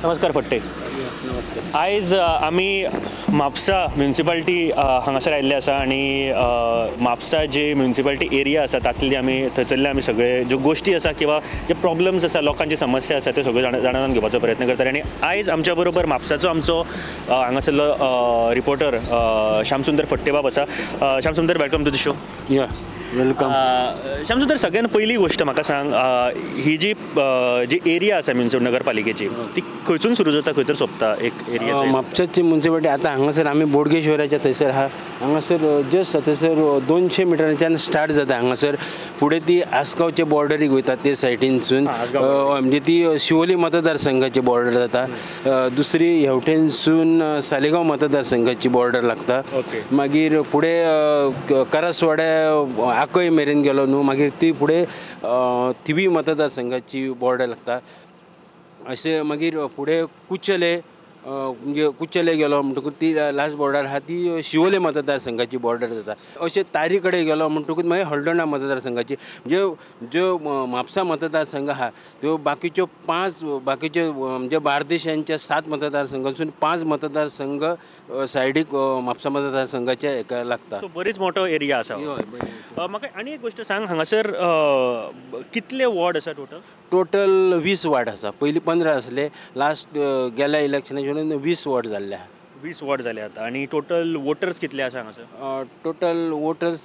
नमस्कार फट्टे. आयज आमी म्हापसा म्युनिसिपालिटी हांगासर आयिल्ले आसा आनी म्हापसा जे म्युनिसिपालिटी एरिया आसा तातली आमी थंयसरले आमी सगळे ज्यो गोश्टी आसा किंवा जे प्रॉब्लम्स आसा, लोकांची समस्या आसा, त्यो सगळ्यो जाणून घेवपाचो प्रयत्न करतले. आनी आयज आमच्या बरोबर म्हापसाचो आमचो हांगासरलो रिपोर्टर श्यामसुंदर फट्टेबाब आसा. Shyamsundar, welcome to the show. Yeah, welcome. Shyamsundar, सगळ्यात पहिली गोष्ट म्हाका सांग, ही जी जी एरिया आसा म्युनिसिपल नगरपालिकेची ती खंयसून सुरू जाता, खंयसर सोंपता एक एरिया? म्हापशाची म्युनिसिपालिटी आतां हांगासर आमी बोडगेश्वराच्या थंयसर आहा. हांगासर जस्ट थंयसर 200 मिटरांच्यान स्टार्ट जाता. हांगासर फुडें ती आसगांवचे बॉर्डरीक वयता ते सायडीनसून, म्हणजे ती शिवोली मतदारसंघाची बॉर्डर जाता. दुसरी हेवटेनसून सालेगांव मतदारसंघाची बॉर्डर लागता. मागीर फुडें करासवाड्या आकय मेरेन गेलो न्हू, मागीर ती फुडें थिवी मतदारसंघाची बॉर्डर लागता. अशें मागीर फुडें कुचले, म्हणजे कुचले गेलो म्हणटकूच ती लास्ट बॉर्डर आहा ती शिवोले मतदारसंघाची बॉर्डर जाता. अशें तारी कडेन गेलो म्हणटकूच मागीर हळदोणा मतदारसंघाची, म्हणजे ज्यो म्हापसा मतदारसंघ आहा त्यो बाकीच्यो 5 बाकीच्यो म्हणजे बार्देशांच्या 7 मतदारसंघासून 5 मतदारसंघ सायडीक म्हापसा मतदारसंघाच्या हेका लागता. सो बरीच मोठो एरिया आसा. म्हाका आनी एक गोश्ट सांग, हांगासर कितले वॉर्ड आसा टोटल? टोटल 20 वॉर्ड आसा. पयलीं 15 आसले, लास्ट गेल्या इलेक्शनाचे 20 वॉर्ड जाल्ले आहा. 20 वॉर्ड जाले आतां. आनी टोटल वोटर्स कितले आसा हांगासर? टोटल वोटर्स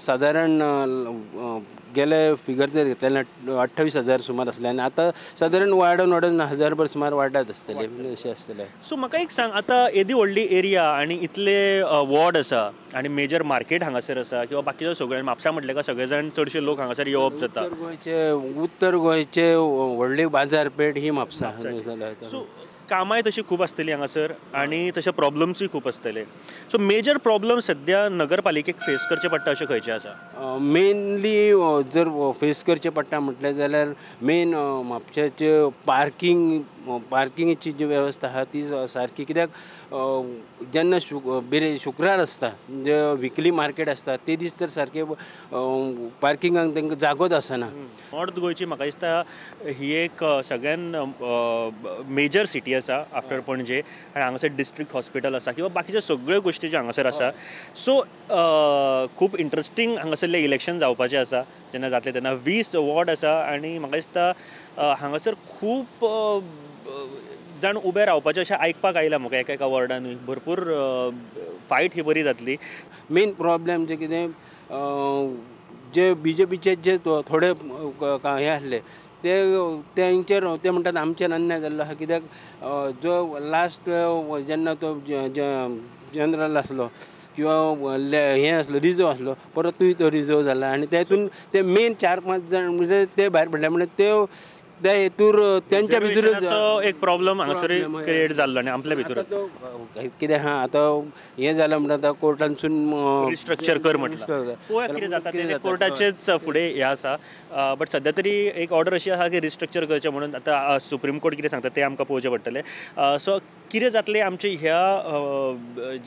सादारण गेले फिगर जर घेतले 28,000 सुमार आसले आनी आतां सादारण वाडोवन वाडोवन 1000 सुमार वाडत आसतले अशें आसतले. सो म्हाका एक सांग, आतां येदी व्हडली एरिया आनी इतले वॉर्ड आसा आनी मेजर मार्केट हांगासर आसा किंवा बाकीचे सगळे म्हापसा म्हटलें काय सगळे जाण चडशे लोक हांगासर येवप जाता. उत्तर गोंयचे व्हडली बाजारपेठ ही म्हापसा. सो कामाय तशी खूब आसतली हांगासर आनी तशे प्रॉब्लम्सूय खूब आसतले. सो मेजर प्रॉब्लम सद्या नगरपालिकेक फेस करचे पडटा अशें खंयचें आसा? मेनली जर फेस करचें पडटा म्हटलें जाल्यार मेन म्हापशाचे पार्किंग, पार्किंगेची जी वेवस्था आहा ती सारकी, कित्याक जेन्ना शुक्रार आसता म्हणजे विकली मार्केट आसता ते दीस तर सारके पार्किंगाक तांकां जागोच आसना. नॉर्थ गोंयची म्हाका दिसता ही एक सगळ्यान मेजर सिटी आसा आफ्टर पणजे, आनी हांगासर डिस्ट्रिक्ट हॉस्पिटल आसा किंवा बाकीच्यो सगळ्यो गोश्टी ज्यो हांगासर आसा. सो खूब इंट्रस्टींग हांगासरलें इलेक्शन जावपाचें आसा. जेन्ना जातलें तेन्ना 20 वॉर्ड आसा आनी म्हाका दिसता हांगासर खूब जाण उबे रावपाचें अशें आयकपाक आयलां म्हाका. एका एका वॉर्डानूय भरपूर फायट ही बरी जातली. मेन प्रॉब्लेम जे कितें जे बीजेपीचे जे थोडे हे आसले ते तेंचेर ते म्हणटात आमचेर अन्याय जाल्लो आहा, कित्याक जो लास्ट जेन्ना तो जनरल आसलो किंवा हें आसलो रिजर्व आसलो, परतूय तो रिजर्व जाला आनी तेतून ते मेन 4-5 जाण म्हणजे ते भायर पडले, म्हणजे ते त्या हेतूर तेंच्या भितर एक प्रॉब्लम हांगासर क्रिएट जाल्लो आनी आपल्या भितर कितें आहा आतां हें जालां म्हणटा आतां कोर्टानसून रिस्ट्रक्चर कर म्हटलां, पळोवया कितें जाता तें कोर्टाचेच फुडें हें आसा. बट सद्या तरी एक ऑर्डर अशी आसा की रिस्ट्रक्चर करचें म्हणून. आतां सुप्रीम कोर्ट कितें सांगता तें आमकां पळोवचें पडटलें. सो कितें जातलें आमचे ह्या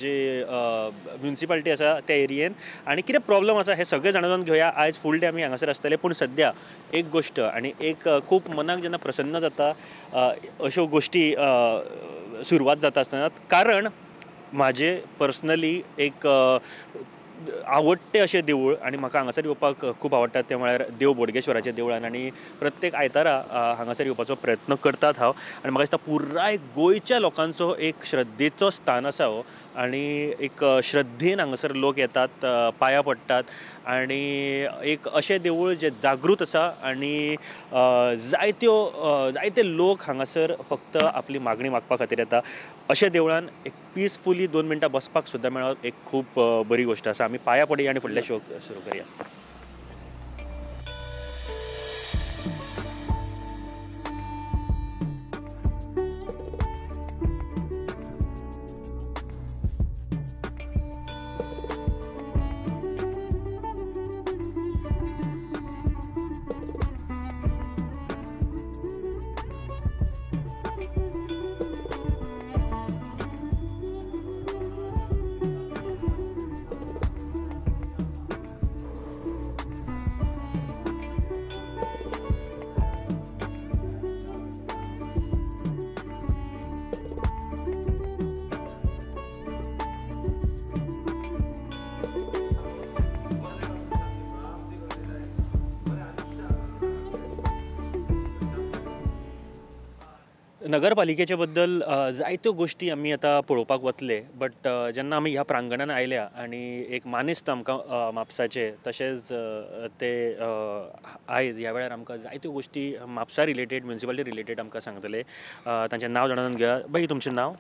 जे म्युनिसिपालिटी आसा त्या एरियेन आनी कितें प्रॉब्लम आसा हें सगळें जाणून घेवया. आयज फूल डे आमी हांगासर आसतले. पूण सद्या एक गोश्ट आनी एक खूब मनाक जेन्ना प्रसन्न जाता अश्यो गोश्टी सुरवात जाता आसतना, कारण म्हाजें पर्सनली एक आवडटें अशें देवूळ आनी म्हाका हांगासर येवपाक खूब आवडटा तें म्हळ्यार देव बोडगेश्वराच्या देवळान, आनी प्रत्येक आयतारा हांगासर येवपाचो प्रयत्न करतात हांव. आनी म्हाका दिसता पुराय गोंयच्या लोकांचो एक श्रद्धेचो स्थान आसा हो, आनी एक श्रद्धेन हांगासर लोक येतात, पांयां पडटात आनी एक अशें देवूळ जें जागृत आसा आनी जायते लोक हांगासर फक्त आपली मागणी मागपा खातीर येता. अशें देवळान एक पिसफुली 2 मिनटां बसपाक सुद्दां मेळप एक खूब बरी गोश्ट आसा. आमी पांयां पडया आनी फुडल्या शोक सुरू करया. नगरपालिकेचे बद्दल जायत्यो गोश्टी आमी आतां पळोवपाक वतले, बट जेन्ना आमी ह्या प्रांगणान आयल्या आनी एक मानेस्त आमकां म्हापसाचे तशेंच ते आयज ह्या वेळार आमकां जायत्यो गोश्टी म्हापसा रिलेटेड, म्युनिसिपालिटी रिलेटेड आमकां सांगतले. तांचें नांव जाणून घेया. बाई, तुमचें नांव?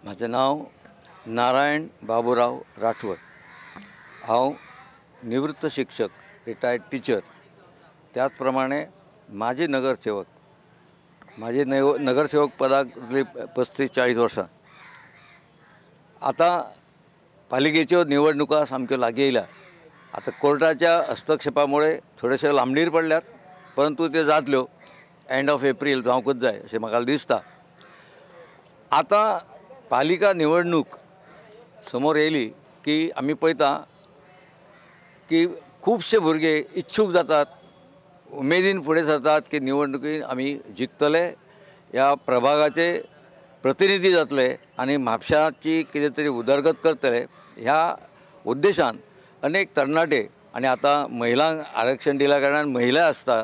म्हाजें नांव नारायण बाबूराव राठवड. हांव निवृत्त शिक्षक, रिटायर्ड टिचर. त्याच प्रमाणे माजी नगरसेवक. माझे नगरसेवक पदाक 35-40 वर्सां. आतां पालिकेच्यो निवडणुका सामक्यो लागीं येयल्या. आतां कोर्टाच्या हस्तक्षेपामुळे थोडेशे लांबणीर पडल्यात, परंतु त्यो जातल्यो. एंड ऑफ एप्रील जावंकूच जाय अशें म्हाका दिसता. आतां पालिका निवडणूक समोर येयली की आमी पळयता की खुबशे भुरगे इच्छूक जातात, उमेदीन फुडें सरतात की निवडणुकीन आमी जिखतले, ह्या प्रभागाचे प्रतिनिधी जातले आनी म्हापशाची कितें तरी उदरगत करतले. ह्या उद्देशान अनेक तरणाटे आनी आतां महिलांक आरक्षण दिल्या कारणान महिला आसता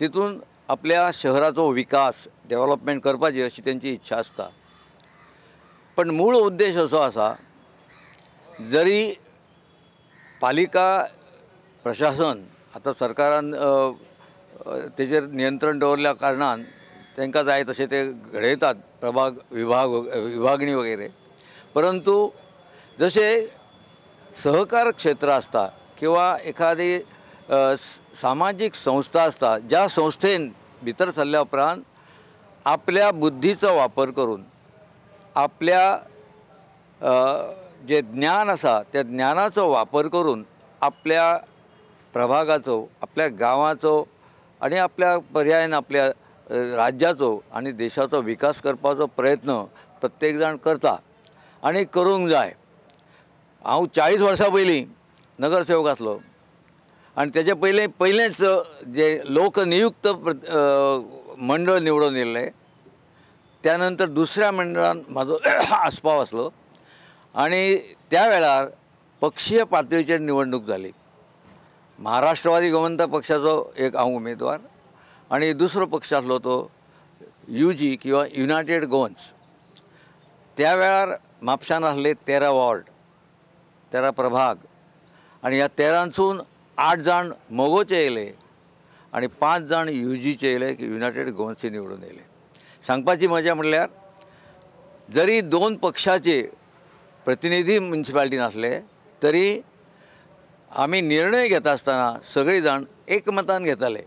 तितून आपल्या शहराचो विकास, डेवलपमेंट करपाची अशी तेंची इच्छा आसता. पण मूळ उद्देश असो आसा, जरी पालिका प्रशासन आतां सरकारान तेजेर नियंत्रण दवरल्या कारणान तांकां जाय तशें ते घडयतात प्रभाग, विभाग, विभागणी वगैरे, परंतु जशें सहकार क्षेत्र आसता किंवा एखादी सामाजीक संस्था आसता, ज्या संस्थेन भितर सरल्या उपरांत आपल्या बुद्धीचो वापर करून आपल्या जे ज्ञान आसा त्या ज्ञानाचो वापर करून आपल्या प्रभागाचो, आपल्या गांवाचो आनी आपल्या पर्यायान आपल्या राज्याचो आनी देशाचो विकास करपाचो प्रयत्न प्रत्येक जाण करता आनी करूंक जाय. हांव 40 वर्सां पयलीं नगरसेवक आसलो आनी तेजे पयलें पयलेंच जे लोकनियुक्त मंडळ निवडून येयल्लें, त्या नंतर दुसऱ्या मंडळान म्हाजो आस्पाव आसलो आनी त्या वेळार पक्षीय पातळीचेर निवडणूक जाली. महाराष्ट्रवादी गोमंतक पक्षाचो एक हांव उमेदवार आनी दुसरो पक्ष आसलो तो you जी किंवा युनायटेड गोवन्स. त्या वेळार म्हापशान आसले 13 वॉर्ड, 13 प्रभाग आनी ह्या 13सून 8 जाण मगोचे येयले आनी 5 जाण you जीचे येयले, युनायटेड गोवन्सचे निवडून येयले. सांगपाची मजा म्हणल्यार जरी 2 पक्षाचे प्रतिनिधी म्युनिसिपालिटीन आसले तरी आमी निर्णय घेता आसतना सगळीं जाण एकमतान घेताले.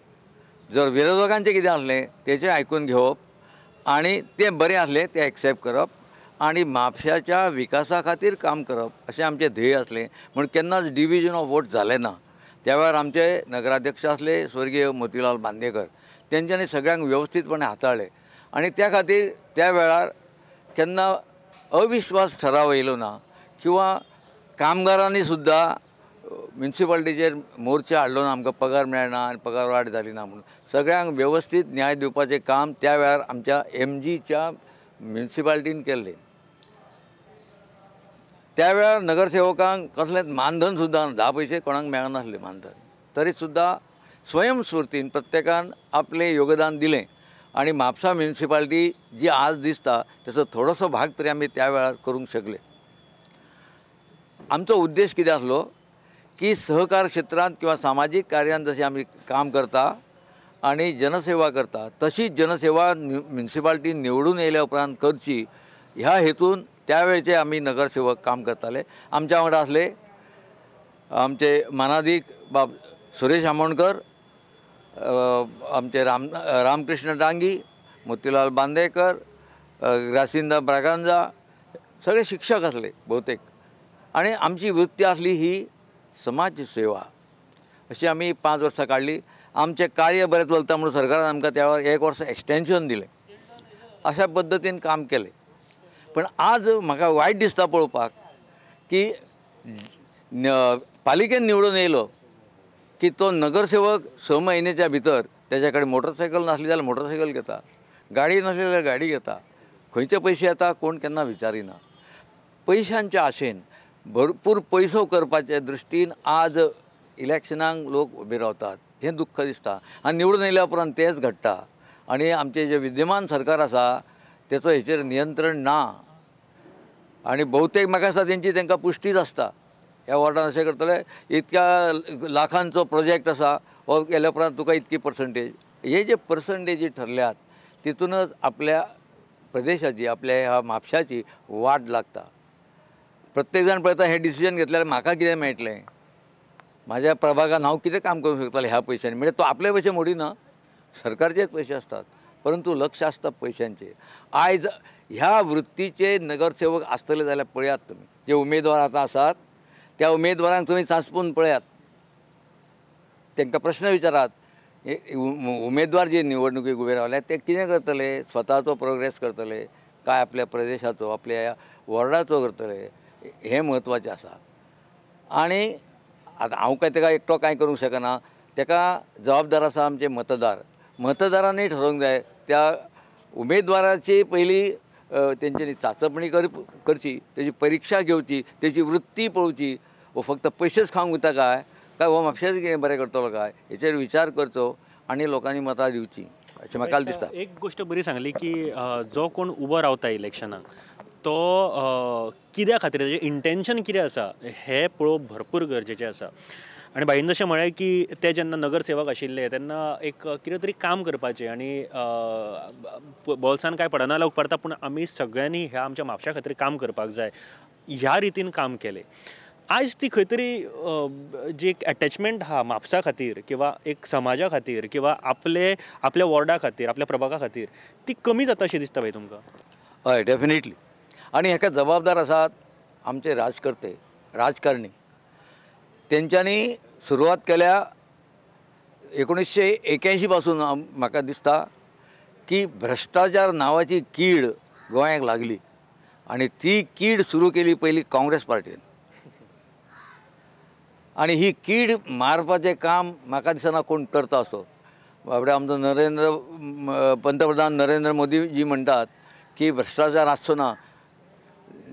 जर विरोधकांचें कितें आसलें तेचें आयकून घेवप आनी तें बरें आसलें तें एक्सेप्ट करप आनी म्हापशाच्या विकासा खातीर काम करप अशें आमचें ध्येय आसलें. म्हूण केन्नाच डिविजन ऑफ वोट जालें ना. त्या वेळार आमचे नगराध्यक्ष आसले स्वर्गीय मोतीलाल बांदेकर, तेंच्यांनी सगळ्यांक वेवस्थीतपणे हाताळ्ळें आनी त्या खातीर त्या वेळार केन्ना अविश्वास ठराव येयलो ना किंवा कामगारांनी सुद्दां म्युनिसिपालिटीचेर मोर्चा हाडलो ना, आमकां पगार मेळना आनी पगार वाड जाली ना म्हणून. सगळ्यांक वेवस्थीत न्याय दिवपाचें काम त्या वेळार आमच्या एम जीच्या म्युनिसिपालिटीन केल्लें. त्या वेळार नगरसेवकांक कसलेंच मानधन सुद्दां 10 पयशे कोणाक मेळनासलें मानधन, तरी सुद्दां स्वयंस्फूर्तीन प्रत्येकान आपलें योगदान दिलें आनी म्हापसा म्युनिसिपालिटी जी आज दिसता तेचो थोडोसो भाग तरी आमी त्या वेळार करूंक शकले. आमचो उद्देश कितें आसलो की सहकार क्षेत्रांत किंवा सामाजीक कार्यान जशें आमी काम करता आनी जनसेवा करता तशीच जनसेवा म्युनिसिपालिटी निवडून येयल्या उपरांत करची ह्या हेतून त्या वेळचे आमी नगरसेवक काम करताले. आमच्या वांगडा आसले आमचे मानादीक बाब सुरेश आमोणकर, आमचे रामकृष्ण डांगी, मोतीलाल बांदेकर, ग्रासिंदा ब्रागांजा, सगळे शिक्षक आसले बहुतेक. आनी आमची वृत्ती आसली ही समाज सेवा. अशी आमी 5 वर्सां काडली. आमचें कार्य बरें चलता म्हणून सरकारान आमकां त्या वेळार 1 वर्स एक्सटेंशन दिलें. अशा पद्दतीन काम केलें. पण आज म्हाका वायट दिसता पळोवपाक की पालिकेन निवडून येयलो की तो नगरसेवक 6 म्हयन्याच्या भितर तेच्या कडेन मोटरसायकल नासली जाल्यार मोटरसायकल घेता, गाडी नासली जाल्यार गाडी घेता. खंयचे पयशे येता कोण केन्ना विचारिना. पयशांच्या आशेन भरपूर पयसो करपाचे दृश्टीन आज इलेक्शनाक लोक उबे रावतात हें दुख्ख दिसता. आनी निवडून येयल्या उपरांत तेंच घडटा. आनी आमचें जें विद्यमान सरकार आसा तेचो हेचेर नियंत्रण ना आनी बहुतेक म्हाका दिसता तेंची तांकां पुश्टीच आसता. ह्या वॉर्डान अशें करतले, इतक्या लाखांचो प्रोजेक्ट आसा हो केल्या उपरांत तुका इतकी पर्संटेज, हे जे पर्संटेजी ठरल्यात तितूनच आपल्या प्रदेशाची, आपल्या ह्या म्हापशाची वाट लागता. प्रत्येक जाण पळयता हें डिसिजन घेतल्यार म्हाका कितें मेळटलें, म्हाज्या प्रभागान हांव कितें काम करूंक शकतलें ह्या पयशांनी. म्हणजे तो आपले पयशे मोडिना, सरकारचेच पयशे आसतात, परंतु लक्ष आसता पयशांचेर. आयज ह्या वृत्तीचे नगरसेवक आसतले जाल्यार पळयात तुमी, जे उमेदवार आतां आसात त्या उमेदवारांक तुमी चांचपून पळयात, तांकां प्रश्न विचारात, उमेदवार जे निवडणुकीक उबे रावले ते कितें करतले, स्वताचो प्रोग्रेस करतले काय आपल्या प्रदेशाचो, आपल्या वॉर्डाचो करतले, हें म्हत्वाचें आसा. आनी आतां हांव काय ताका एकटो कांय करूंक शकना, ताका जबाबदार आसा आमचे मतदार. मतदारांनी ठरोवंक जाय त्या उमेदवाराची पयलीं तेंच्यांनी चाचपणी करची, तेजी परिक्षा घेवची, तेजी वृत्ती पळोवची, हो फक्त पयशेच खावंक वता काय काय हो म्हापशेच कितें बरें करतलो काय, हेचेर विचार करचो आनी लोकांनी मतां दिवची अशें म्हाका दिसता. एक गोश्ट बरी सांगली की जो कोण उबो रावता इलेक्शनाक तो कित्या खातीर, तेजें इंटेन्शन कितें आसा हें पळोवप भरपूर गरजेचें आसा. आनी भाईन जशें म्हळें की ते जेन्ना नगरसेवक आशिल्ले तेन्ना एक कितें तरी काम करपाचें आनी बोल्सान कांय पडना जाल्यार उपकारता, पूण आमी सगळ्यांनी ह्या आमच्या म्हापशा खातीर काम करपाक जाय ह्या रितीन काम केलें. आयज ती खंय तरी जी एक एटॅचमेंट आहा म्हापसा खातीर किंवा एक समाजा खातीर किंवा आपले आपल्या वॉर्डा खातीर, आपल्या प्रभागा खातीर ती कमी जाता अशी दिसता भाई तुमकां? हय, डेफिनेटली. आनी हेका जबाबदार आसात आमचे राजकर्ते, राजकारणी. तेंच्यांनी सुरवात केल्या 1981 पासून म्हाका दिसता की भ्रश्टाचार नांवाची कीड गोंयाक लागली आनी ती कीड सुरू केली पयली काँग्रेस पार्टीन. आनी ही कीड मारपाचें काम म्हाका दिसना कोण करता असो. बाबडे आमचो नरेंद्र पंतप्रधान नरेंद्र मोदी जी म्हणटात की भ्रश्टाचार आसचो ना,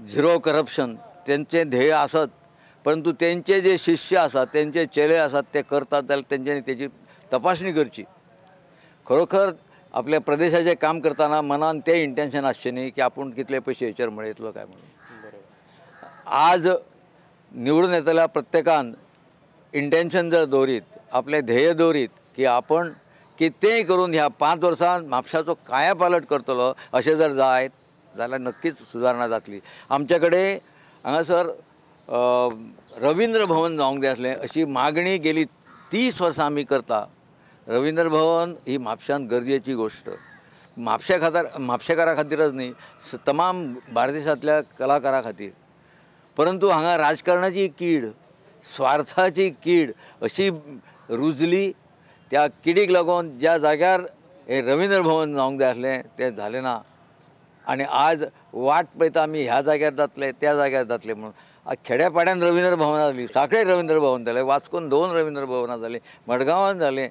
झिरो करप्शन तेंचें ध्येय आसत, परंतु तेंचे जे शिष्य आसात, तेंचे चेले आसात ते करतात जाल्यार तेंच्यांनी तेजी तपासणी करची. खरोखर आपल्या प्रदेशाचें काम करतना मनान तें इंटेन्शन आसचें न्ही की आपूण कितले पयशे हेचेर मेळयतलो काय म्हणून. आज निवडून येतल्या प्रत्येकान इंटेन्शन जर दवरीत, आपलें ध्येय दवरीत की आपण कितेंय करून ह्या 5 वर्सांत म्हापशाचो कायापालट करतलो अशें जर जायत जाल्यार नक्कीच सुदारणा जातली. आमचे कडेन हांगासर रविंद्र भवन जावंक जाय आसलें अशी मागणी गेली 30 वर्सां आमी करता. रविंद्र भवन ही म्हापशान गरजेची गोश्ट, म्हापशे खातीर, म्हापशेकारा खातीरच न्ही, तमाम बार्देशांतल्या कलाकारा खातीर. परंतु हांगा राजकारणाची कीड, स्वार्थाची कीड अशी रुजली, त्या किडीक लागून ज्या जाग्यार हें रविंद्र भवन जावंक जाय आसलें तें जालें ना. आनी आज वाट पळयता आमी ह्या जाग्यार जातले त्या जाग्यार जातले म्हणून. खेड्यापाड्यान रविंद्र भवनां जालीं, सांखळे रविंद्र भवन जालें, वास्कोन 2 रविंद्र भवनां जालीं, मडगांवान जालें.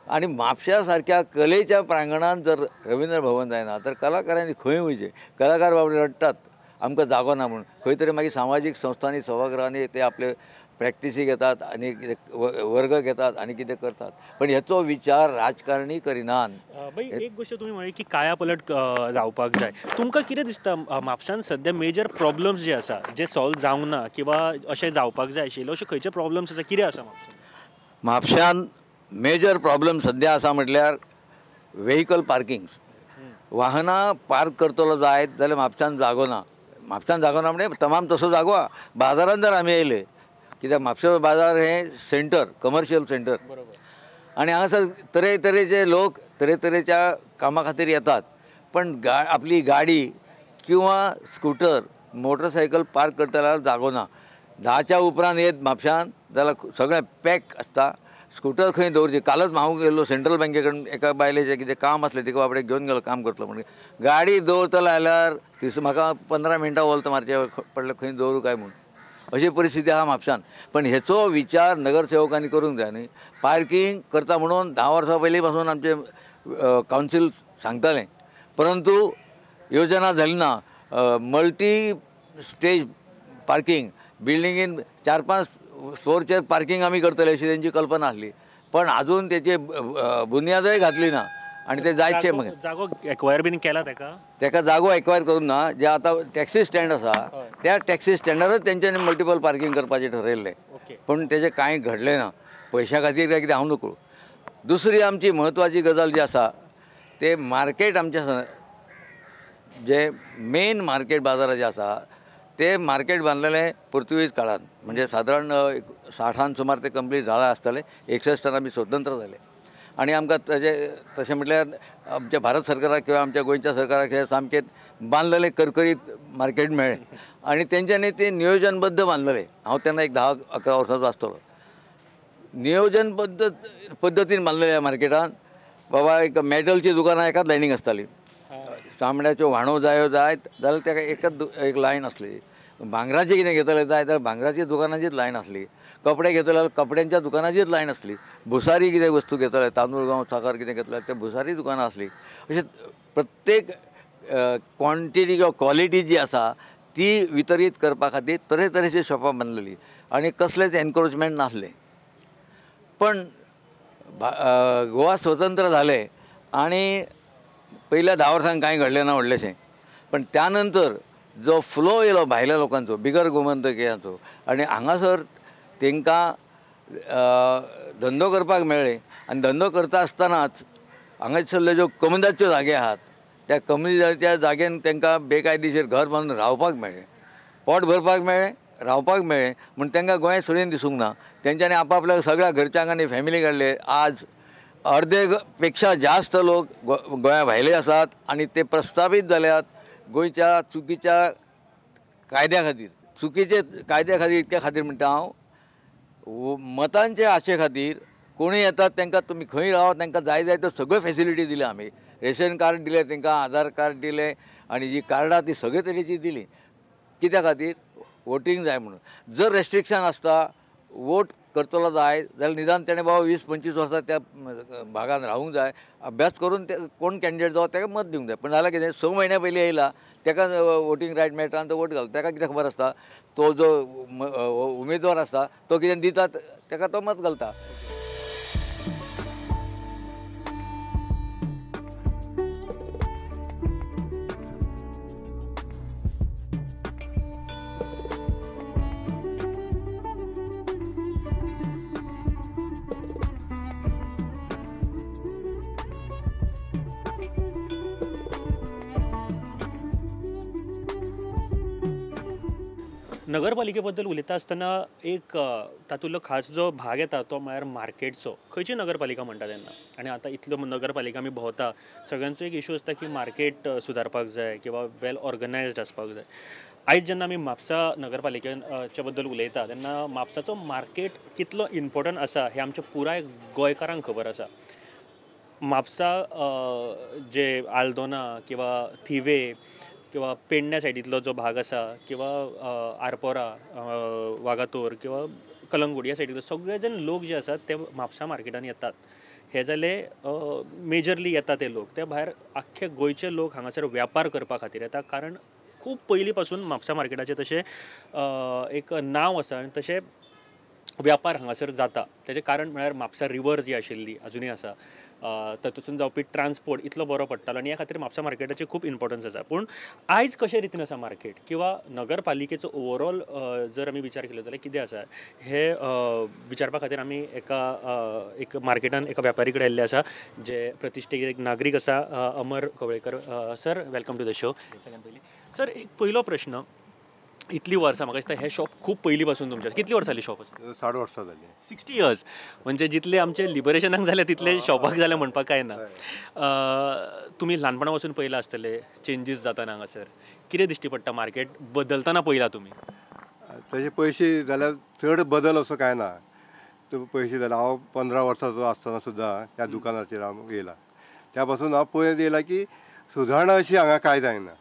आनी म्हापश्या सारक्या कलेच्या प्रांगणांत जर रविंद्र भवन जायना तर कलाकारांनी खंय वयचें? कलाकार बाबडे रडटात आमकां जागो ना म्हणून. खंय तरी मागीर सामाजीक संस्थांनी, सभागृहांनी ते आपले प्रॅक्टिसी घेतात आनी कितें वर्ग घेतात आनी कितें करतात, पण हेचो विचार राजकारणी करिनात. बाई, एक गोश्ट तुमी म्हळी की कायापलट जावपाक जाय, तुमकां कितें दिसता म्हापशान सद्या मेजर प्रॉब्लम्स जे आसा जे सॉल्व जावंक ना किंवा अशें जावपाक जाय आशिल्ले, अशे खंयचे प्रॉब्लम्स आसा, कितें आसा म्हापशान? म्हापशान मेजर प्रॉब्लम सद्या आसा म्हटल्यार व्हेकल पार्किंग. वाहनां पार्क करतलो जायत जाल्यार म्हापशान जागो ना. म्हापशान जागो ना म्हणजे तमाम तसो जागो आहा. बाजारान जर आमी येयले, कित्याक म्हापशें बाजार हें सेंटर, कमर्शियल सेंटर, आनी हांगासर तरेतरेचे लोक तरेतरेच्या कामा खातीर येतात, पण आपली गाडी किंवा स्कुटर, मोटरसायकल पार्क करतल्यार जागो ना. 10च्या उपरांत येत म्हापशान जाल्यार सगळें पॅक आसता. स्कुटर खंय दवरची? कालच हांव गेल्लो सेंट्रल बँके कडेन, एका बायलेचें कितें काम आसलें, तिका बाबडेक घेवन गेलो काम करतलो म्हणून. गाडी दवरतलो जाल्यार थंयसर म्हाका 15 मिनटां वोल्त मारचें पडलें, खंय दवरूं काय म्हूण. अशी परिस्थिती आहा म्हापशान. पण हेचो विचार नगरसेवकांनी करूंक जाय न्ही. पार्किंग करता म्हणून 10 वर्सां पयलीं पासून आमचें कावन्सील सांगतालें, परंतु योजना जाली ना. मल्टी स्टेज पार्किंग बिल्डिंगेन 4-5 फ्लोरचेर पार्किंग आमी करतले अशी तेंची कल्पना आसली, पण आजून तेचे बुन्यादय घातली ना. आनी ते जायचे मागीर जागो एक्वायर बीन केला ताका, ताका जागो एक्वायर करून ना, जे आतां टॅक्सी स्टँड आसा त्या टॅक्सी स्टँडारच तेंच्यांनी मल्टिपल पार्किंग करपाचें ठरयल्लें, पूण तेजें कांय घडलें ना पयशां खातीर काय कितें हांव नकळो. दुसरी आमची म्हत्वाची गजाल जी आसा ते मार्केट आमचें जे मेन मार्केट बाजाराचें आसा ते मार्केट बांदलेलें पुर्तुगीज काळान, म्हणजे सादारण 60 सुमार ते कंप्लीट जालां आसतलें. 61 आमी स्वतंत्र जाले आनी आमकां ताजे तशें म्हटल्यार आमच्या भारत सरकाराक किंवा आमच्या गोंयच्या सरकाराक हे सामकें बांदलेलें करकरीत मार्केट मेळ्ळें आनी तेंच्यांनी तें नियोजनबद्ध बांदलेलें. हांव तेन्ना एक 10-11 वर्सांचो आसतलो. नियोजनबद्ध पद्दतीन बांदलेलें मार्केटान बाबा एक मेटलची दुकानां एकाच लायनीक आसतालीं, चामड्याच्यो व्हाणो जायो जायत जाल्यार ताका एकच एक लायन आसली, भांगराचें कितें घेतलें जाय जाल्यार भांगराची दुकानाचीच लायन आसली, कपडे घेतले जाल्यार कपड्यांच्या दुकानाचीच लायन आसली, भुसारी कितें वस्तू घेतले तांदूळ गांव साकर कितें घेतले ते भुसारी दुकानां आसली. अशें प्रत्येक क्वॉन्टिटी किंवा क्वॉलिटी जी आसा ती वितरीत करपा खातीर तरेतरेची शॉपां बांदलेली आनी कसलेंच एनक्रोचमेंट नासलें. पण गोवा स्वतंत्र जालें आनी पयल्या 10 वर्सांक कांय घडलें ना व्हडलेंशें, पण त्या नंतर जो फ्लो येयलो भायल्या लोकांचो बिगर गोमंतकियांचो आनी हांगासर तांकां धंदो करपाक मेळ्ळें आनी धंदो करता आसतनाच हांगासरल्यो ज्यो कमुनिदादच्यो जागे आहात त्या कमुनिदादच्या जाग्यान तांकां बेकायदेशीर घर बांदून रावपाक मेळ्ळें, पोट भरपाक मेळ्ळें, रावपाक मेळ्ळें, म्हूण तांकां गोंय सोडीन दिसूंक ना. तेंच्यांनी आपापल्या सगळ्या घरच्यांक आनी फॅमिली काडले. आज अर्दे पेक्षा जास्त लोक गोंया भायले आसात आनी ते प्रस्थापीत जाल्यात गोंयच्या चुकीच्या कायद्या खातीर. चुकीचे कायद्या खातीर इतक्या खातीर म्हणटा हांव, मतांचे आशे खातीर कोणूय येतात तांकां तुमी खंय रावा तांकां जाय जाय त्यो सगळ्यो फेसिलिटी दिल्या आमी, रेशन कार्ड दिलें तांकां, आधार कार्ड दिलें आनी जी कार्डां ती सगळे तरेची दिली. कित्या खातीर? वोटींग जाय म्हणून. जर रेस्ट्रिक्शन आसता वोट करतलो जाय जाल्यार निदान तेणें बाबा 20-25 वर्सां त्या भागान रावूंक जाय, अभ्यास करून ते कोण कॅन्डिडेट जावं ताका मत दिवंक जाय. पण जाल्यार कितें 6 म्हयन्या पयलीं येयला ताका वोटींग रायट मेळटा आनी तो वोट घालता, ताका कितें खबर आसता तो जो उमेदवार आसता तो कितें दिता ताका तो मत घालता. नगरपालिके बद्दल उलयता आसतना एक तातूंतलो खास जो भाग येता तो म्हळ्यार मार्केटचो. खंयची नगरपालिका म्हणटा तेन्ना आनी आतां इतल्यो नगरपालिका आमी भोंवता सगळ्यांचो एक इशू आसता की मार्केट सुदारपाक जाय किंवा वेल ऑर्गनायज्ड आसपाक जाय. आयज जेन्ना आमी म्हापसा नगरपालिकेच्या बद्दल उलयता तेन्ना म्हापसाचो मार्केट कितलो इम्पोर्टंट आसा हें आमच्या पुराय गोंयकारांक खबर आसा. म्हापसा जे आल्दोना किंवा थिवे किंवा पेडण्या सायडींतलो जो भाग आसा किंवा आरपोरा वागातोर किंवा कलंगूट ह्या सायडींतलो सगळे जण लोक जे आसात ते म्हापसा मार्केटान येतात. हे जाले मेजरली येता ते लोक. त्या भायर आख्खे गोंयचे लोक हांगासर व्यापार करपा खातीर येता, कारण खूब पयलीं पासून म्हापसा मार्केटाचें तशें एक नांव आसा आनी तशें व्यापार हांगासर जाता. तेजें कारण म्हळ्यार म्हापसा रिवर जी आशिल्ली अजुनूय आसा, तातूंतसून जावपी ट्रान्सपोर्ट इतलो बरो पडटालो आनी ह्या खातीर म्हापसा मार्केटाची खूब इम्पोर्टन्स आसा. पूण आयज कशे रितीन आसा मार्केट किंवा नगरपालिकेचो ओवरऑल जर आमी विचार केलो जाल्यार कितें आसा हे विचारपा खातीर आमी एका एक मार्केटान एका व्यापारी कडेन आयिल्ले आसा जे प्रतिश्ठेचे एक नागरीक आसा, Amar Kavlekar. Sir, welcome to the show. सगळ्यान पयलीं सर एक पयलो प्रश्न, इतली वर्सां म्हाका दिसता हें शॉप खूब पयलीं पासून तुमचें, कितली वर्सां जाली शॉप आसा? 60 वर्सां जाली. 60 इयर्स म्हणजे जितले आमचे लिबरेशनाक जाले तितले शॉपाक जाले म्हणपाक कांय ना. तुमी ल्हानपणा पासून पळयलां आसतलें चेंजीस जाताना हांगासर, कितें दिश्टी पडटा मार्केट बदलतना पळयलां तुमी? तशें पयशे जाल्यार चड बदल असो कांय ना. पयशे जाल्यार हांव 15 वर्सांचो आसतना सुद्दां ह्या दुकानाचेर हांव येयला, त्या पासून हांव पळयत येयला की सुदारणा अशी हांगा कांय जायना.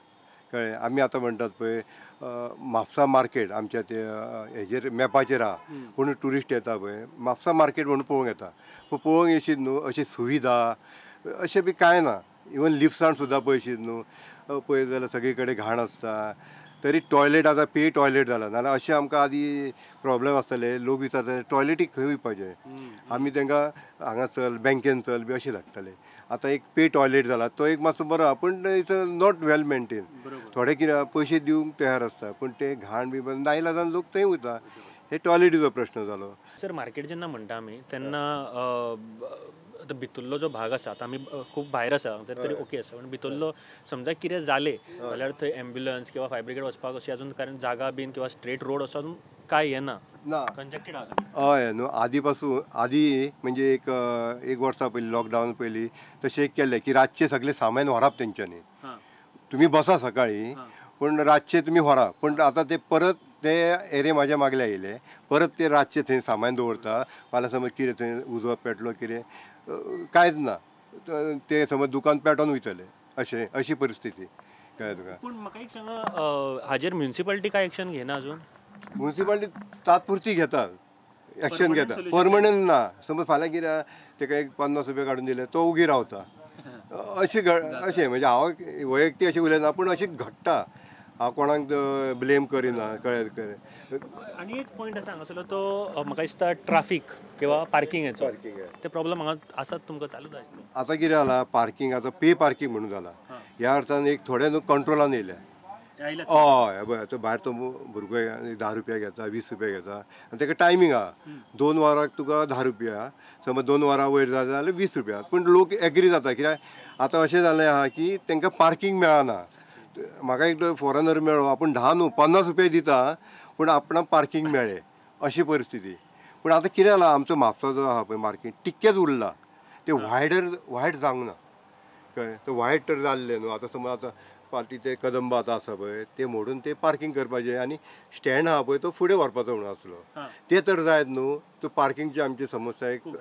कळ्ळें? आमी आतां म्हणटात पळय म्हापसा मार्केट आमच्या ते हेजेर मॅपाचेर आहा, कोण ट्युरिस्ट येता पळय म्हापसा मार्केट म्हणून पळोवंक येता, पूण पळोवंक येशीत न्हू अशी सुविधा अशें बी कांय ना. इवन लिपसाण सुद्दां पळयशीत न्हू, पळयत जाल्यार सगळी कडेन घाण आसता. तरी टॉयलेट आतां पे टॉयलेट जाला, नाल्यार अशें आमकां आदी प्रॉब्लम आसताले, लोक विचारताले टॉयलेटीक खंय वयपाचें, आमी तांकां हांगा चल बँकेन चल बी अशें धाडटाले. आतां एक पे टॉयलेट जाला तो एक मातसो बरो आहा, पूण it's not well maintain. थोडे कितें पयशे दिवंक तयार आसता पूण ते घाण बी नायलाजान लोक थंय वयता. हे टॉयलेटीचो प्रश्न जालो. सर मार्केट जेन्ना म्हणटा आमी तेन्ना आतां भितरलो जो भाग आसा, आतां आमी खूब भायर आसा हांगसर तरी ओके आसा, पूण भितरलो समजा कितें जालें जाल्यार थंय एम्ब्युलन्स किंवा फायर ब्रिगेड वचपाक अशी अजून कारण जागा बीन किंवा स्ट्रेट रोड असो अजून काय येना, ना कंजक्टेड आसा. हय न्हू आदी पासून, आदी म्हणजे एक एक वर्सा पयलीं लॉकडावन पयलीं तशें एक केल्लें की रातचें सगळें सामान व्हरप तेंच्यांनी, तुमी बसा सकाळीं पूण रातचें तुमी व्हरा. पूण आतां ते परत ते एरे म्हाज्या मागले आयले, परत ते रातचें थंय सामान दवरता. फाल्यां समज कितें थंय उजो पेटलो कितें कांयच ना, ते समज दुकान पेटोवन वयतले, अशें अशी परिस्थिती कळ्ळें तुका. पूण म्हाका एक सांगा, हाजेर म्युनिसिपालिटी काय एक्शन घेना अजून? म्युनिसिपालिटी तात्पुरती घेता एक्शन घेता, परमनंट ना. समज फाल्यां कितें ताका एक 50 रुपया काडून दिले तो उगी रावता, अशें अशें म्हणजे हांव वैयक्तीक अशें उलयना पूण अशें घडटा, हांव कोणाक ब्लेम करिना, कळ्ळें कळ्ळें. आनी एक पॉयंट आसा हांगासरलो तो म्हाका दिसता ट्राफीक किंवा पार्किंगाचो ते प्रॉब्लम हांगा आसात तुमकां चालूच आसता. आतां कितें जाला पार्किंग, आतां पे पार्किंग म्हणून जाला, ह्या अर्थान एक थोडे न्हू कंट्रोलान येयले. हय पळय आतां भायर तो भुरगो 10 रुपया घेता, 20 रुपया घेता आनी ताका टायमींग आहा, 2 वरांक तुका 10 रुपया, समज 2 वरां वयर जाता जाल्यार 20 रुपया. पूण लोक एग्री जाता कित्याक आतां अशें जालें आहा की तांकां पार्किंग मेळना. म्हाका एकटो फॉरेनर मेळ्ळो, आपूण 10 न्हू 50 रुपया दिता पूण आपणाक पार्किंग मेळ्ळें, अशी परिस्थिती. पूण आतां कितें जालां आमचो म्हापसा जो आहा पळय मार्केट तितकेंच उरला, तें वायड जावंक ना, कळ्ळें. तो वायड तर जाल्लें न्हू आतां समज आतां फाटीं ते कदंबा आतां आसा पळय ते मोडून ते पार्किंग करपाचें आनी स्टँड आहा पळय तो फुडें व्हरपाचो म्हणून आसलो, ते तर जायत न्हू. तो पार्किंगची आमची समस्या एक वॉकिंग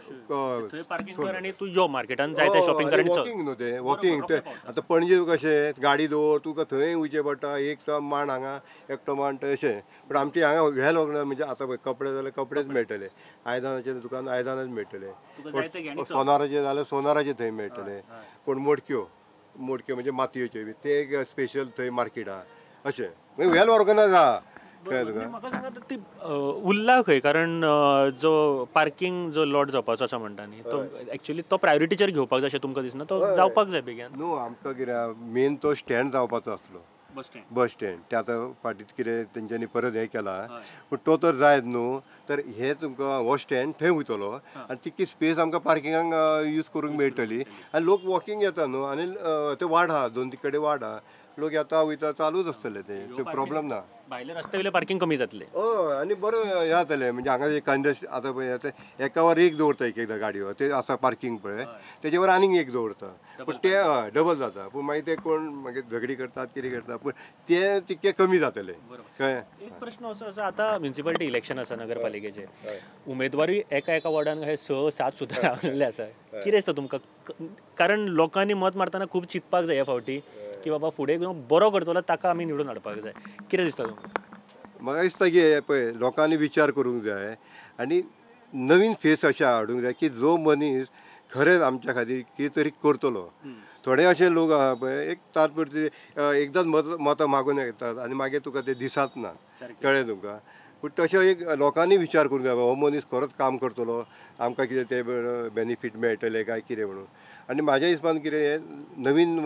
न्हू, ते वॉकिंग ते आतां पणजे कशें गाडी दवर तुका थंय वयचें पडटा, एक मांड हांगा एकटो मांड तशें. पूण आमचे हांगा वेल ऑर्गनायज म्हणजे आतां पळय कपडे जाल्यार कपडेच मेळटले, आयदनाचें दुकान आयदनाच मेळटले, सोनाराचें जाल्यार सोनाराचें थंय मेळटले, कोण मोडक्यो मोडक्यो म्हणजे मातयेच्यो बी ते एक स्पेशल थंय मार्केट आहा, अशें म्हणजे वेल ऑर्गनायज आहा. म्हाका सांगा ती उरला खंय, कारण जो पार्किंग जो लॉट जावपाचो आसा म्हणटा न्ही तो एक्चुअली तो प्रायोरिटीचेर घेवपाक जाय अशें तुमकां दिसना, तो जावपाक जाय बेगीन न्हू. आमकां कितें मेन तो स्टँड जावपाचो आसलो, बस स्टँड, ते आतां फाटीं कितें तेंच्यांनी परत हें केलां पूण तो तर जायत न्हू. तर हे तुमकां हो स्टँड थंय वयतलो आनी तितकी स्पेस आमकां पार्किंगाक यूज करूंक मेळटली आनी लोक वॉकिंग येता न्हू. आनी ते वाड आहा, 2-3 कडेन वाड आहा, लोक येता वयता चालूच आसतले, ते प्रॉब्लम ना. भायले रस्ते वयले पार्किंग कमी जातले. हय आनी बरें हें जातलें म्हणजे हांगा कंजस्ट आतां पळय आतां एकावर एक दवरता एक एकदां गाडयो, ते आसा पार्किंग पळय तेजेवर आनीक एक दवरता, पूण ते हय डबल जाता. पूण मागीर ते कोण मागीर झगडी करतात कितें करता, पूण ते तितके कमी जातले. कळ्ळें. एक प्रश्न असो आसा, आतां म्युनिसिपालिटी इलेक्शन आसा नगरपालिकेचें, उमेदवारूय एका एका वॉर्डान 6-7 सुद्दां रावलेले आसा, कितें दिसता तुमकां? कारण लोकांनी मत मारतना खूब चिंतपाक जाय ह्या फावटी की बाबा फुडें बरो करतलो ताका आमी निवडून हाडपाक जाय, कितें दिसता तुमकां? म्हाका दिसता की पळय लोकांनी विचार करूंक जाय आनी नवीन फेस अशें हाडूंक जाय की जो मनीस खरेंच आमच्या खातीर कितें तरी करतलो. थोडे अशे लोक आहा पळय एक तात्पुरती एकदांच मतां मागून येतात आनी मागीर तुका ते दिसात ना, कळ्ळें तुमकां. पूण तशें एक लोकांनी विचार करूंक जाय, हो मनीस खरोच काम करतलो, आमकां कितें ते बेनिफीट मेळटले काय कितें म्हणून. आनी म्हाज्या हिसपान कितें हें नवीन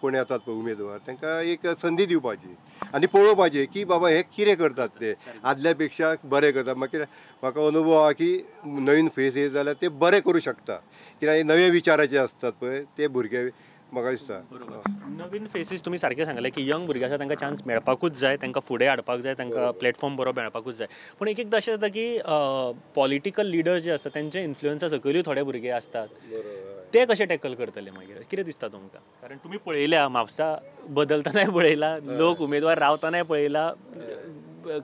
कोण येतात पळय उमेदवार तांकां एक संदी दिवपाची आनी पळोवपाचें की बाबा हे कितें करतात, ते आदल्या पेक्षा बरें करतात. मागीर म्हाका अनुभव आहा की नवीन फेस येत जाल्यार ते बरें करूं शकता, कित्याक नव्या विचाराचे आसतात पळय ते भुरगे, म्हाका दिसता. नवीन फेसीस तुमी सारकें सांगलें की यंग भुरगे आसा तांकां चान्स मेळपाकूच जाय, तांकां फुडें हाडपाक जाय, तांकां प्लॅटफॉर्म बरो मेळपाकूच जाय. पूण एक एकदां अशें जाता की पॉलिटिकल लिडर्स जे आसता तेंचे इन्फ्लुयन्सा सकयलूय थोडे भुरगे आसतात, ते कशे टॅकल करतले मागीर कितें दिसता तुमकां? कारण तुमी पळयल्या म्हापसा बदलतनाय पळयला, लोक उमेदवार रावतनाय पळयला,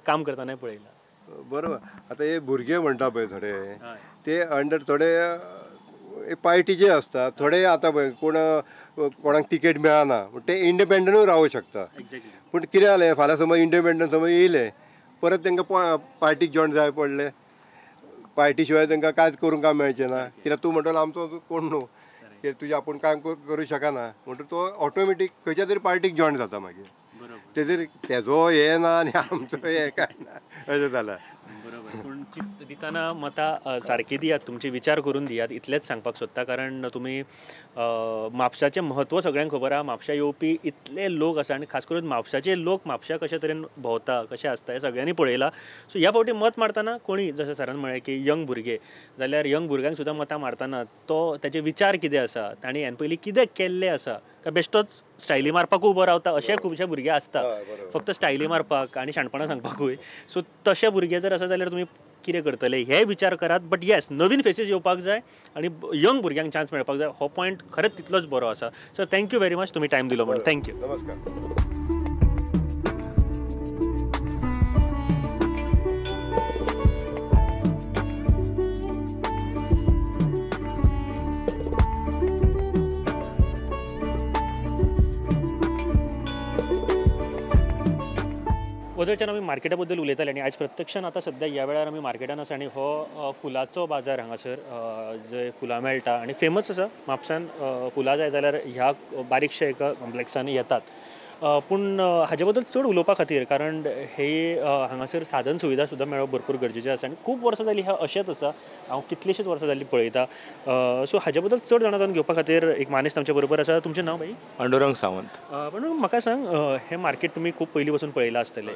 काम करतनाय पळयला. बरोबर. आतां हे भुरगे म्हणटा पळय थोडे ते अंडर थोडे पार्टीचे आसता, थोडे आतां पळय कोण कोणाक तिकेट मेळना ते इंडिपेंडंटूय रावूं शकता. पूण कितें जालें फाल्यां समज इंडिपेंडंट समज येयले परत तांकां पार्टीक जॉयन जाय पडलें, पार्टी शिवाय तांकां कांयच करूंक काय मेळचें ना, कित्याक तूं म्हणटलो आमचो कोण न्हू, कित्याक तुजें आपूण कांय करूं शकना, म्हणटकीर तो ऑटोमॅटीक खंयच्या तरी पार्टीक जॉयन जाता मागीर. तेजेर तेजो हें ना आनी आमचो हें कांय ना अशें जालां. बरोबर. पूण दितना मतां सारकी दियात, तुमचे विचार करून दियात, इतलेंच सांगपाक सोदता. कारण तुमी म्हापशाचें म्हत्व सगळ्यांक खबर आहा. म्हापशा येवपी इतले लोक आसा आनी खास करून म्हापशाचे लोक म्हापशा कशे तरेन भोंवता, कशें आसता हें सगळ्यांनी पळयलां. सो ह्या फावटी मत मारतना कोणी जशें सरान म्हळें की यंग भुरगे जाल्यार यंग भुरग्यांक सुद्दां मतां मारतना तो तेजे विचार कितें आसा, तांणी ह्यान पयलीं कितें केल्लें आसा, काय बेश्टोच स्टायली मारपाकूय उबो रावता अशे खुबशे भुरगे आसता, फक्त स्टायली मारपाक आनी शाणपणां सांगपाकूय. सो तशे भुरगे जर आसा जाल्यार तुमी कितें करतले हे विचार करात. बट येस, नवीन फेसीस येवपाक जाय आनी यंग भुरग्यांक चान्स मेळपाक जाय. हो पॉयंट खरेंच तितलोच बरो आसा. Sir thank you very much, तुमी टायम दिलो म्हणून. Thank you. नमस्कार. वदळच्यान आमी मार्केटा बद्दल उलयताले आनी आयज प्रत्यक्षान आतां सद्या ह्या वेळार आमी मार्केटान आसा आनी हो फुलाचो बाजार हांगासर जंय फुलां मेळटा आनी फेमस आसा म्हापसान. फुलां जाय जाल्यार ह्या बारीकशा एका कॉम्प्लेक्सान येतात. पूण हाजे बद्दल चड उलोवपा खातीर, कारण हे हांगासर साधन सुविधा सुद्दां मेळप भरपूर गरजेचें आसा आनी खूब वर्सां जालीं हें अशेंच आसा, हांव कितलींशींच वर्सां जालीं पळयता. सो हाजे बद्दल चड जाणा जावन घेवपा खातीर एक मानेस्त आमच्या बरोबर आसा. तुमचें नांव भाई? पांडुरंग सावंत. पण म्हाका सांग, हें मार्केट तुमी खूब पयलीं पासून पळयलां आसतलें,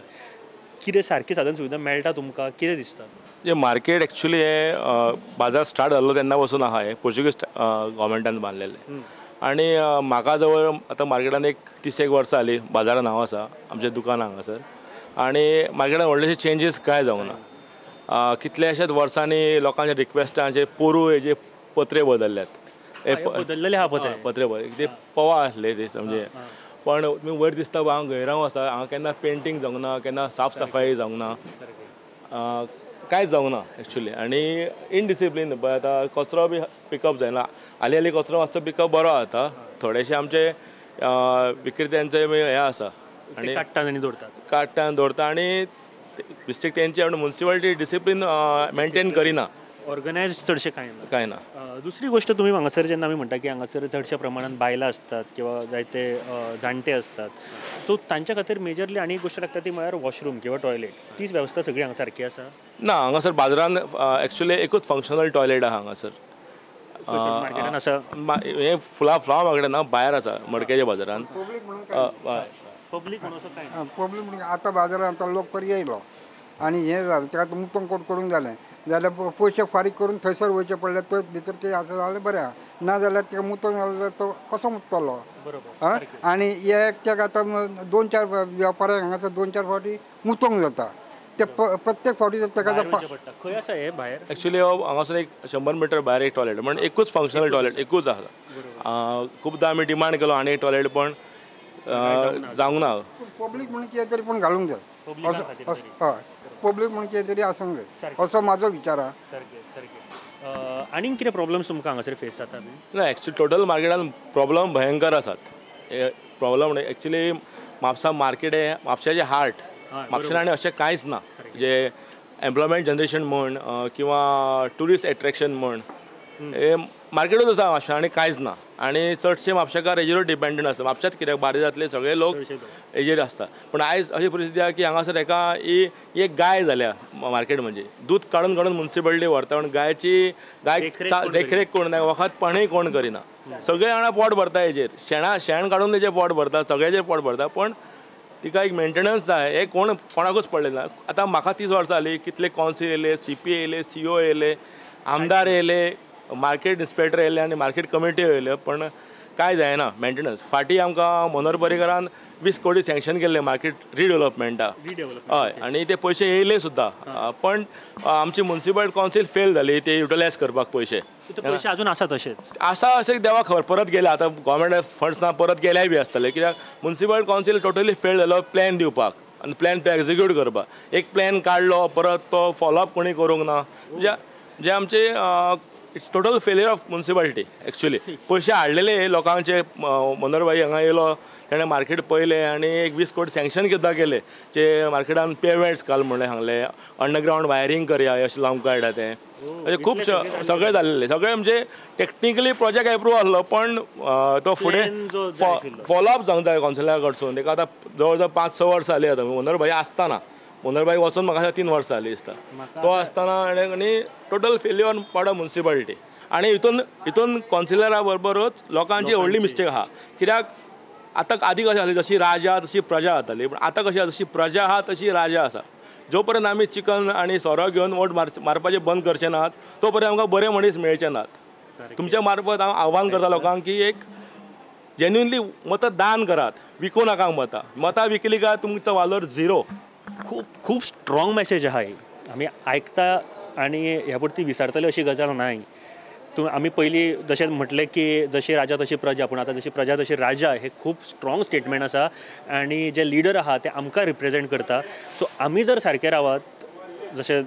कितें सारकी साधन सुविधा मेळटा तुमकां, कितें दिसता? जे मार्केट एक्चुली हें बाजार स्टार्ट जाल्लो तेन्ना पासून आहा, हें पोर्चुगीज गोवोरमेंटान बांदलेलें. आनी म्हाका जवळ आतां मार्केटान एक 30 वर्सां जालीं बाजारान हांव आसा, आमचें दुकान हांगासर. आनी मार्केटान व्हडलेशे चेंजीस कांय जावंक ना. कितल्याशाच वर्सांनी लोकांच्या रिक्वेस्टांचे पोरू हेजे पत्रे बदल्ल्यात, बदल्लेले आहा पत्रे, पत्रे ते पवा आसले ते म्हणजे. पण तुमी वयर दिसता हांगा गैरांव आसा, हांगा केन्ना पेंटींग जावंक ना, केन्ना साफ सफाई जावंक ना, कांयच जावंक ना एक्चुली. आनी इनडिसिप्लीन, आतां कचरो बी पिकअप जायना. हालीं हालीं कचरो मातसो पिकअप बरो जाता, थोडेशे आमचे विक्रेत्यांचे हें आसा आनी काडटा आनी दवरतात, काडटा आनी दवरता. आनी मिस्टेक तेंची, आनी मुन्सिपालिटी डिसिप्लीन मेंटेन करिना, ऑर्गनायज चडशें कांय ना, कांय ना. दुसरी गोश्ट, तुमी हांगासर जेन्ना आमी म्हणटा की हांगासर चडश्या प्रमाणान बायलां आसतात किंवा जायते जाणटे आसतात, सो तांच्या खातीर मेजरली आनी एक गोश्ट लागता ती म्हळ्यार वॉशरूम किंवा टॉयलेट. तीच वेवस्था सगळी हांगा सारकी आसा ना? हांगासर बाजारान एक्चुली एकूच फंक्शनल टॉयलेट आहा हांगासर मार्केटान आसा. हें फुलां फ्लावर मार्केटान ना, भायर आसा मडक्याच्या बाजारान. पब्लीक म्हणून पब्लीक म्हणून आतां बाजारान आतां लोक तरी येयलो आनी हें जालें ताका मुक्तम कोट करूंक जालें जाल्यार पयशे फारीक करून थंयसर वयचें पडलें, थंय भितर ते आसा जाल्यार बरें आहा, ना जाल्यार ताका मुतूंक जालें जाल्यार तो कसो मुततलो? आं, आनी हे एकट्याक आतां 2-4 वेपाऱ्यांक हांगासर 2-4 फावटी मुतूंक जाता, ते प्रत्येक फावटी ताका खंय आसा हे भायर? एक्चुली हांगासर एक 100 मिटर भायर एक टॉयलेट, म्हण एकूच फंक्शनल टॉयलेट एकूच आसा. खुबदां आमी डिमांड केलो आनी एक टॉयलेट, पण जावंक ना. पब्लीक म्हणून कितें तरी पूण घालूंक जाय, हय, पब्लीक म्हणून कितें तरी आसूंक जाय असो म्हाजो विचार आहा. सारकें सारकें. आनीक कितें प्रॉब्लम्स तुमकां हांगासर फेस जाता? ना, एक्चुली टोटल मार्केटान प्रॉब्लम भयंकर आसात. प्रॉब्लम एक्चुली म्हापसा मार्केट हें म्हापशाचें हार्ट, म्हापशान आनी अशें कांयच ना जे एम्प्लॉयमेंट जनरेशन म्हण किंवा ट्युरिस्ट एट्रेक्शन म्हण, हे मार्केटूच आसा म्हापशा आनी कांयच ना. आनी चडशे म्हापशेकार हेजेरूच डिपेंडंट आसा. म्हापशांत कित्याक बारीजांतले सगळे लोक हेजेर आसता. पूण आयज अशी परिस्थिती आहा की हांगासर एका ही एक गाय जाल्या मार्केट, म्हणजे दूद काडून काडून मुन्सिपालिटी व्हरता, पूण गायची गाय देखरेख कोण ना, वखद पाणीय कोण करिना. सगळे जाणां पोट भरता हेजेर, शेण काडून तेजें पोट भरता, सगळ्याचेर पोट भरता, पण तिका एक मेंटेनन्स जाय हें कोण कोणाकूच पडलें ना. आतां म्हाका 30 वर्सां जालीं, कितले कौन्सील येयले, CP येयले, CO येयले, आमदार येयले, मार्केट इन्स्पेक्टर येयले आनी मार्केट कमिटी येयल्यो, पण कांय जायना मेंटेनन्स. फाटीं आमकां मनोहर पर्रीकारान 20 कोटी सँक्शन केल्ले मार्केट रिडेवलपमेंटा, हय, आनी ते पयशे येयले सुद्दां, पण आमची मुन्सिपल कावन्सील फेल जाली ते युटिलायज करपाक. पयशे पयशे अजून आसा तशेंच आसा अशें देवाक खबर, परत गेले आतां गोवोरमेंट फंड्स ना, परत गेल्याय बी आसतले, कित्याक मुन्सिपल कावन्सील टोटली फेल जालो प्लॅन दिवपाक आनी प्लॅन तो एक्जिक्यूट करपाक. एक प्लॅन काडलो, परत तो फॉलोअप कोणी करूंक ना. म्हणजे जे आमचे It's total failure of municipality actually. पयशे हाडलेले लोकांचे, मनोहर भाई हांगा येयलो, तेणें मार्केट पळयलें आनी एक 20 कोटी सँक्शन सुद्दां केले, जे मार्केटान पेमेंट्स घाल म्हणून सांगलें, अंडरग्रावंड वायरींग करया अशें लावंक काडटा तें, अशें खूब सगळें जाल्लें, सगळें म्हणजे टॅक्निकली प्रोजेक्ट एप्रूव आसलो, पण तो फुडें फॉलोअप जावंक जाय कावन्सिलरा कडसून. ताका आतां जवळ जवळ 5-6 वर्सां जालीं आतां मनोहर भाई आसतना, मनोहर भाई वचून म्हाका 3 वर्सां जालीं दिसता, तो आसतना आनी total failure part of municipality. आनी हितून हितून कावन्सिलरा बरोबरूच लोकांची व्हडली मिस्टेक आहा, कित्याक आतां आदी कशें जालें, जशी राजा तशी प्रजा जाताली, पूण आतां कशें जशी प्रजा आहा तशी राजा आसा. जो पर्यंत आमी चिकन आनी सोरो घेवन वोट मारपाचें बंद करचे नात तो पर्यंत आमकां बरे मनीस मेळचे नात. तुमच्या मार्फत हांव आव्हान करता लोकांक की एक जेन्युइनली मतां दान करात, विकूं नाका मतां, मतां विकली काय तुमचो वालोर झिरो. खूब खूब स्ट्रॉंग मॅसेज आहा ही, आमी आयकता आनी ह्या पुरती विसरतले अशी गजाल नाय. तूं आमी पयलीं जशें म्हटलें की जशी राजा तशी प्रजा, पूण आतां जशी प्रजा तशी राजा हे खूब स्ट्रॉंग स्टेटमेंट आसा आनी जे लिडर आहा ते आमकां रिप्रेजेंट करता. सो आमी जर सारके रावत, जशें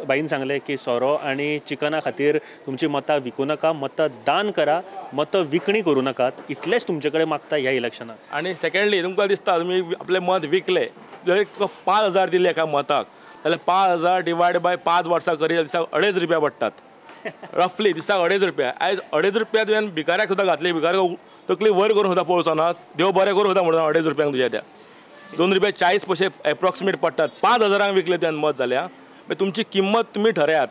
बाईन सांगलें की सोरो आनी चिकना खातीर तुमची मतां विकूं नाका, मतां दान करा, मतां विकणी करूं नाकात, इतलेंच तुमचे कडेन मागता ह्या इलेक्शनाक. आनी सेकेंडली तुमकां दिसता तुमी आपलें मत विकलें, जर तुका 5,000 दिले एका मताक जाल्यार 5,000 डिवायड बाय 5 वर्सां करी दिसाक 2.5 रुपया पडटात रफली, दिसाक 2.5 रुपया. आयज 2.5 रुपया तुवें भिकाऱ्याक सुद्दां घातले, भिकाऱ्याक तकली वयर करून सुद्दां पळोवचो ना, देव बरें करूं सुद्दां म्हणून 2.5 रुपयांक तुज्या त्या 2 रुपया 40 पयशे एप्रॉक्सिमेट पडटात. 5,000 विकले तुवें मत जाल्यार मागीर तुमची किंमत तुमी ठरयात.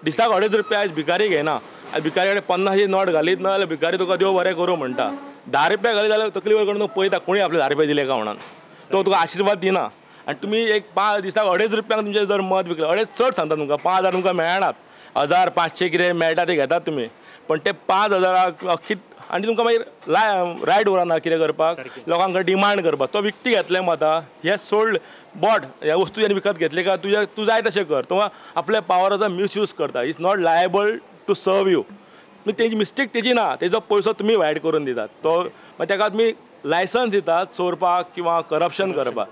दिसाक 2.5 रुपया आयज भिकारी घेयना, आयज भिकारी कडेन 50 नोट घालीत ना जाल्यार भिकारी तुका देव बरें करूं म्हणटा. 10 रुपया घालीत जाल्यार तकली वयर करून पळयता कोणी आपले 10 रुपया दिले काय म्हणून, तो तुका आशिर्वाद दिना. आनी तुमी एक 5 दिसाक 2.5 रुपयांक तुमचें जर मत विकलें, 2.5 चड सांगता तुमकां, 5,000 तुमकां मेळनात, 1,500 कितें मेळटा ते घेतात तुमी, पण ते 5,000 अख्खी आनी तुमकां मागीर रायट उरना कितें करपाक, लोकांक डिमांड करपाक. तो विकती घेतले मतां, हे सोल्ड बॉट ह्या वस्तू जेन्ना विकत घेतले काय तुज्या तूं जाय तशें कर, तो आपल्या पावराचो मिसयूज करता. Is not liable to serve you. तेजी मिस्टेक तेजी ना, तेजो पयसो तुमी वायट करून दितात, तो मागीर ताका तुमी लायसन्स दितात चोरपाक किंवा करप्शन करपाक.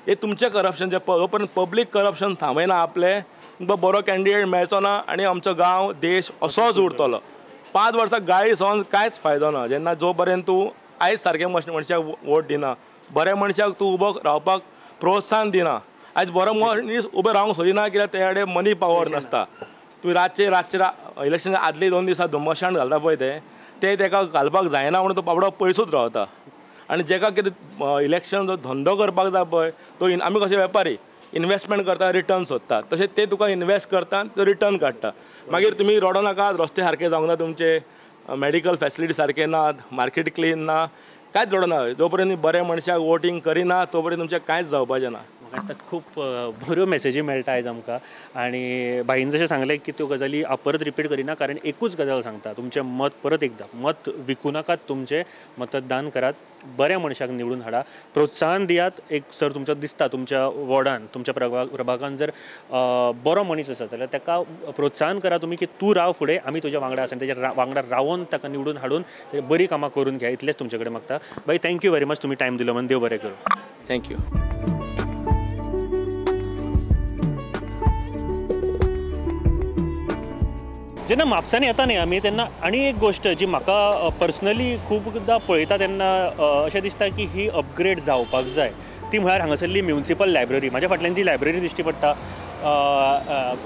हे तुमचें करप्शन जें जो पर्यंत पब्लीक करप्शन थांबयना आपलें, तुमकां बरो कॅन्डिडेट मेळचो ना आनी आमचो गांव देश असोच उरतलो. 5 वर्सां गाळी सहन कांयच फायदो ना जेन्ना जो पर्यंत तूं आयज सारकें मनशाक वोट दिना, बऱ्या मनशाक तूं उबो रावपाक प्रोत्साहन दिना. आयज बरो मनीस उबो रावंक सोदिना कित्याक ते कडेन मनी पावर नासता. तूं रातचे रातचे इलेक्शन आदले 2 दिसां धुमशण घालता पळय ते ताका घालपाक जायना म्हणून तो बाबडो पयसूच रावता. आनी जेका कितें इलेक्शन जो धंदो करपाक जाय पळय तो आमी कशे वेपारी इन्वेस्टमेंट करता, रिटर्न सोदता, तशें ते तुका इन्वेस्ट करता तो रिटर्न काडटा. मागीर तुमी रडो नाकात, रस्ते सारके जावंक ना तुमचे, मेडिकल फॅसिलिटी सारके नात, मार्केट क्लीन ना, कांयच रडो ना. जो पर्यंत बऱ्या मनशाक वोटींग करिना तो पर्यंत तुमचें कांयच जावपाचें ना. म्हाका दिसता खूब बऱ्यो मॅसेजी मेळटा आयज आमकां. आनी भाईन जशें सांगलें की त्यो गजाली हांव परत रिपीट करिना, कारण एकूच गजाल सांगता, तुमचें मत परत एकदां मत विकूं नाकात, तुमचें मतदान करात, बऱ्या मनशाक निवडून हाडा, प्रोत्साहन दियात. एक सर तुमचो दिसता तुमच्या वॉर्डान, तुमच्या प्रभागान जर बरो मनीस आसा जाल्यार ताका प्रोत्साहन करा तुमी की तूं राव फुडें, आमी तुज्या वांगडा आसा, आनी तेज्या वांगडा रावोन ताका निवडून हाडून बरीं कामां करून घ्या, इतलेंच तुमचे कडेन मागता. बाई thank you very much, तुमी टायम दिलो म्हणून, देव बरें करूं. Thank you. जेन्ना म्हापसांनी येता न्ही आमी तेन्ना आनी एक गोश्ट जी म्हाका पर्सनली खुबदां पळयता तेन्ना अशें दिसता की ही अपग्रेड जावपाक जाय, ती म्हळ्यार हांगासरली म्युनिसिपल लायब्ररी. म्हाज्या फाटल्यान जी लायब्ररी दिश्टी पडटा,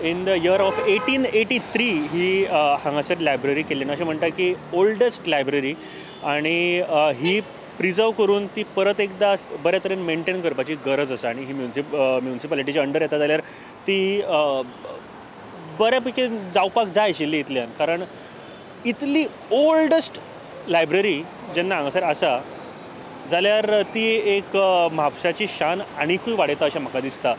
इन the year of 1883 ही हांगासर लायब्ररी केल्ली, अशें म्हणटा की ओल्डस्ट लायब्ररी, आनी ही प्रिजर्व करून ती परत एकदां बरे तरेन मेनटेन करपाची गरज आसा. आनी ही म्युनिसिपालिटीच्या अंडर येता जाल्यार ती बऱ्या पैकी जावपाक जाय आशिल्ली इतल्यान, कारण इतली ओल्डस्ट लायब्ररी जेन्ना हांगासर आसा जाल्यार ती एक म्हापशाची शान आनिकूय वाडयता अशें म्हाका दिसता.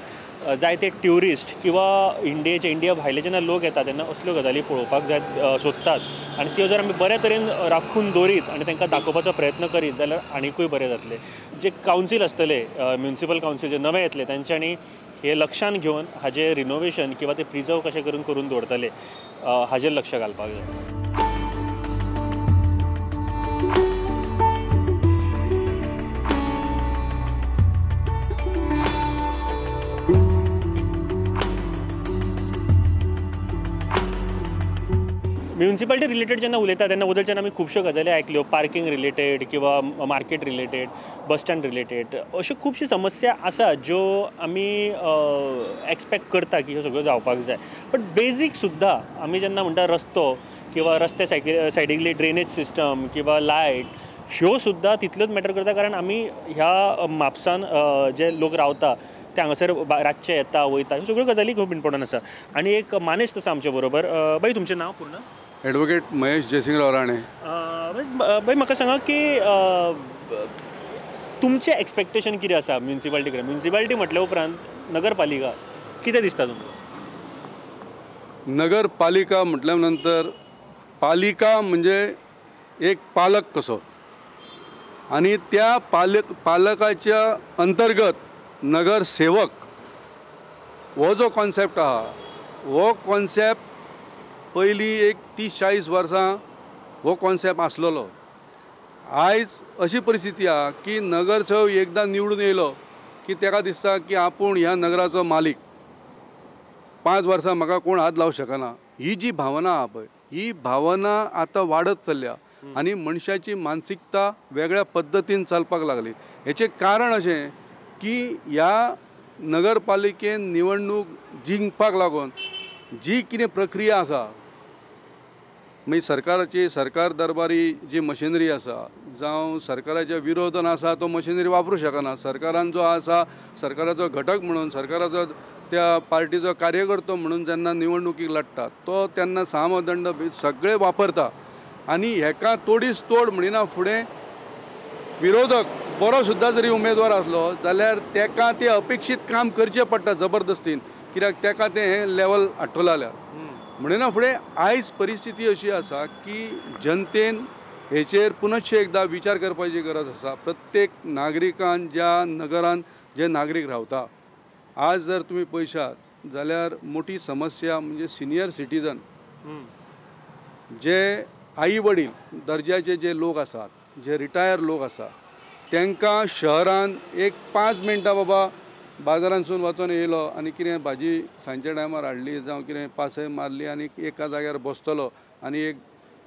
जायते ट्युरिस्ट किंवा इंडियेचे इंडिया भायले जेन्ना लोक येता तेन्ना असल्यो गजाली पळोवपाक जाय सोदतात, आनी त्यो जर आमी बऱ्या तरेन राखून दवरीत आनी तांकां दाखोवपाचो प्रयत्न करीत जाल्यार आनिकूय बरें जातलें. जे कावन्सील आसतले, म्युनिसिपल कावन्सील जे नवे येतले तांच्यांनी हे लक्षान घेवन हाजें रिनोवेशन किंवा ते प्रिजर्व कशें करून करून दवरतले हाजेर लक्ष घालपाक जाय. म्युनिसिपालिटी रिलेटेड जेन्ना उलयता तेन्ना वदळच्यान आमी खुबश्यो गजाली आयकल्यो, पार्किंग रिलेटेड किंवा market related, bus stand related, अश्यो खुबश्यो समस्या आसा ज्यो आमी एक्सपेक्ट करता की ह्यो सगळ्यो जावपाक जाय. बट बेजीक सुद्दां आमी जेन्ना म्हणटा रस्तो किंवा रस्त्या सायडीकली ड्रेनेज सिस्टम किंवा लायट, ह्यो सुद्दां तितल्योच मॅटर करता, कारण आमी ह्या म्हापसान जे लोक रावता ते हांगासर रातचे येता वयता, ह्यो सगळ्यो गजाली खूब इम्पोर्टंट आसा. आनी एक मानेस्त आसा आमचे बरोबर. बाई, तुमचें नांव पूर्ण? एडवोकेट महेश जयसिंगराव राणे. बाई, म्हाका सांगा की तुमचें एक्सपेक्टेशन कितें आसा म्युनिसिपालिटी कडेन? म्युनिसिपालिटी म्हटल्या उपरांत नगरपालिका कितें दिसता तुमकां? नगरपालिका म्हटल्या नंतर पालिका म्हणजे एक पालक कसो, आनी त्या पालकाच्या अंतर्गत नगरसेवक हो जो कॉन्सेप्ट आहा, हो कॉन्सेप्ट पयलीं एक 30-40 वर्सां हो कॉन्सेप्ट आसलेलो. आयज अशी परिस्थिती आहा की नगरसेवक एकदां निवडून येयलो की ताका दिसता की आपूण ह्या नगराचो मालीक, 5 वर्सां म्हाका कोण हात लावंक शकना. ही जी भावना आहा पळय, ही भावना आतां वाडत चल्ल्या आनी मनशाची मानसिकता वेगळ्या पद्दतीन चलपाक लागली. हेचें कारण अशें की ह्या नगरपालिकेन निवडणूक जिंकपाक लागून जी कितें प्रक्रिया आसा, मागीर सरकाराची सरकार दरबारी जी मशिनरी आसा जावं सरकाराच्या विरोधान आसा तो मशिनरी वापरूं शकना. सरकारान जो आसा सरकाराचो घटक म्हणून, सरकाराचो त्या पार्टीचो कार्यकर्तो म्हणून जेन्ना निवडणुकीक लडटा तो तेन्ना सामदंड सगळे वापरता आनी हेका तोडीस तोड म्हणिना फुडें विरोधक बरो सुद्दां जरी उमेदवार आसलो जाल्यार तेका ते अपेक्षीत काम करचें पडटा जबरदस्तीन, कित्याक तेका तें हें लेवल हाडटलो जाल्यार. म्हणिना फुडें आयज परिस्थिती अशी आसा की जनतेन हेचेर पुनश्च एकदां विचार करपाची गरज आसा. प्रत्येक नागरिकान ज्या नगरान जे नागरीक रावता, आज जर तुमी पळयशात जाल्यार मोठी समस्या म्हणजे सिनियर सिटीजन, जे आई वडील दर्जाचे जे लोक आसात, जे रिटायर लोक आसात, तांकां शहरान एक 5 मिनटां बाबा बाजारांतसून वचोन येयलो आनी कितें भाजी सांजच्या टायमार हाडली जावं कितें पासय मारली आनी एका जाग्यार बसतलो आनी एक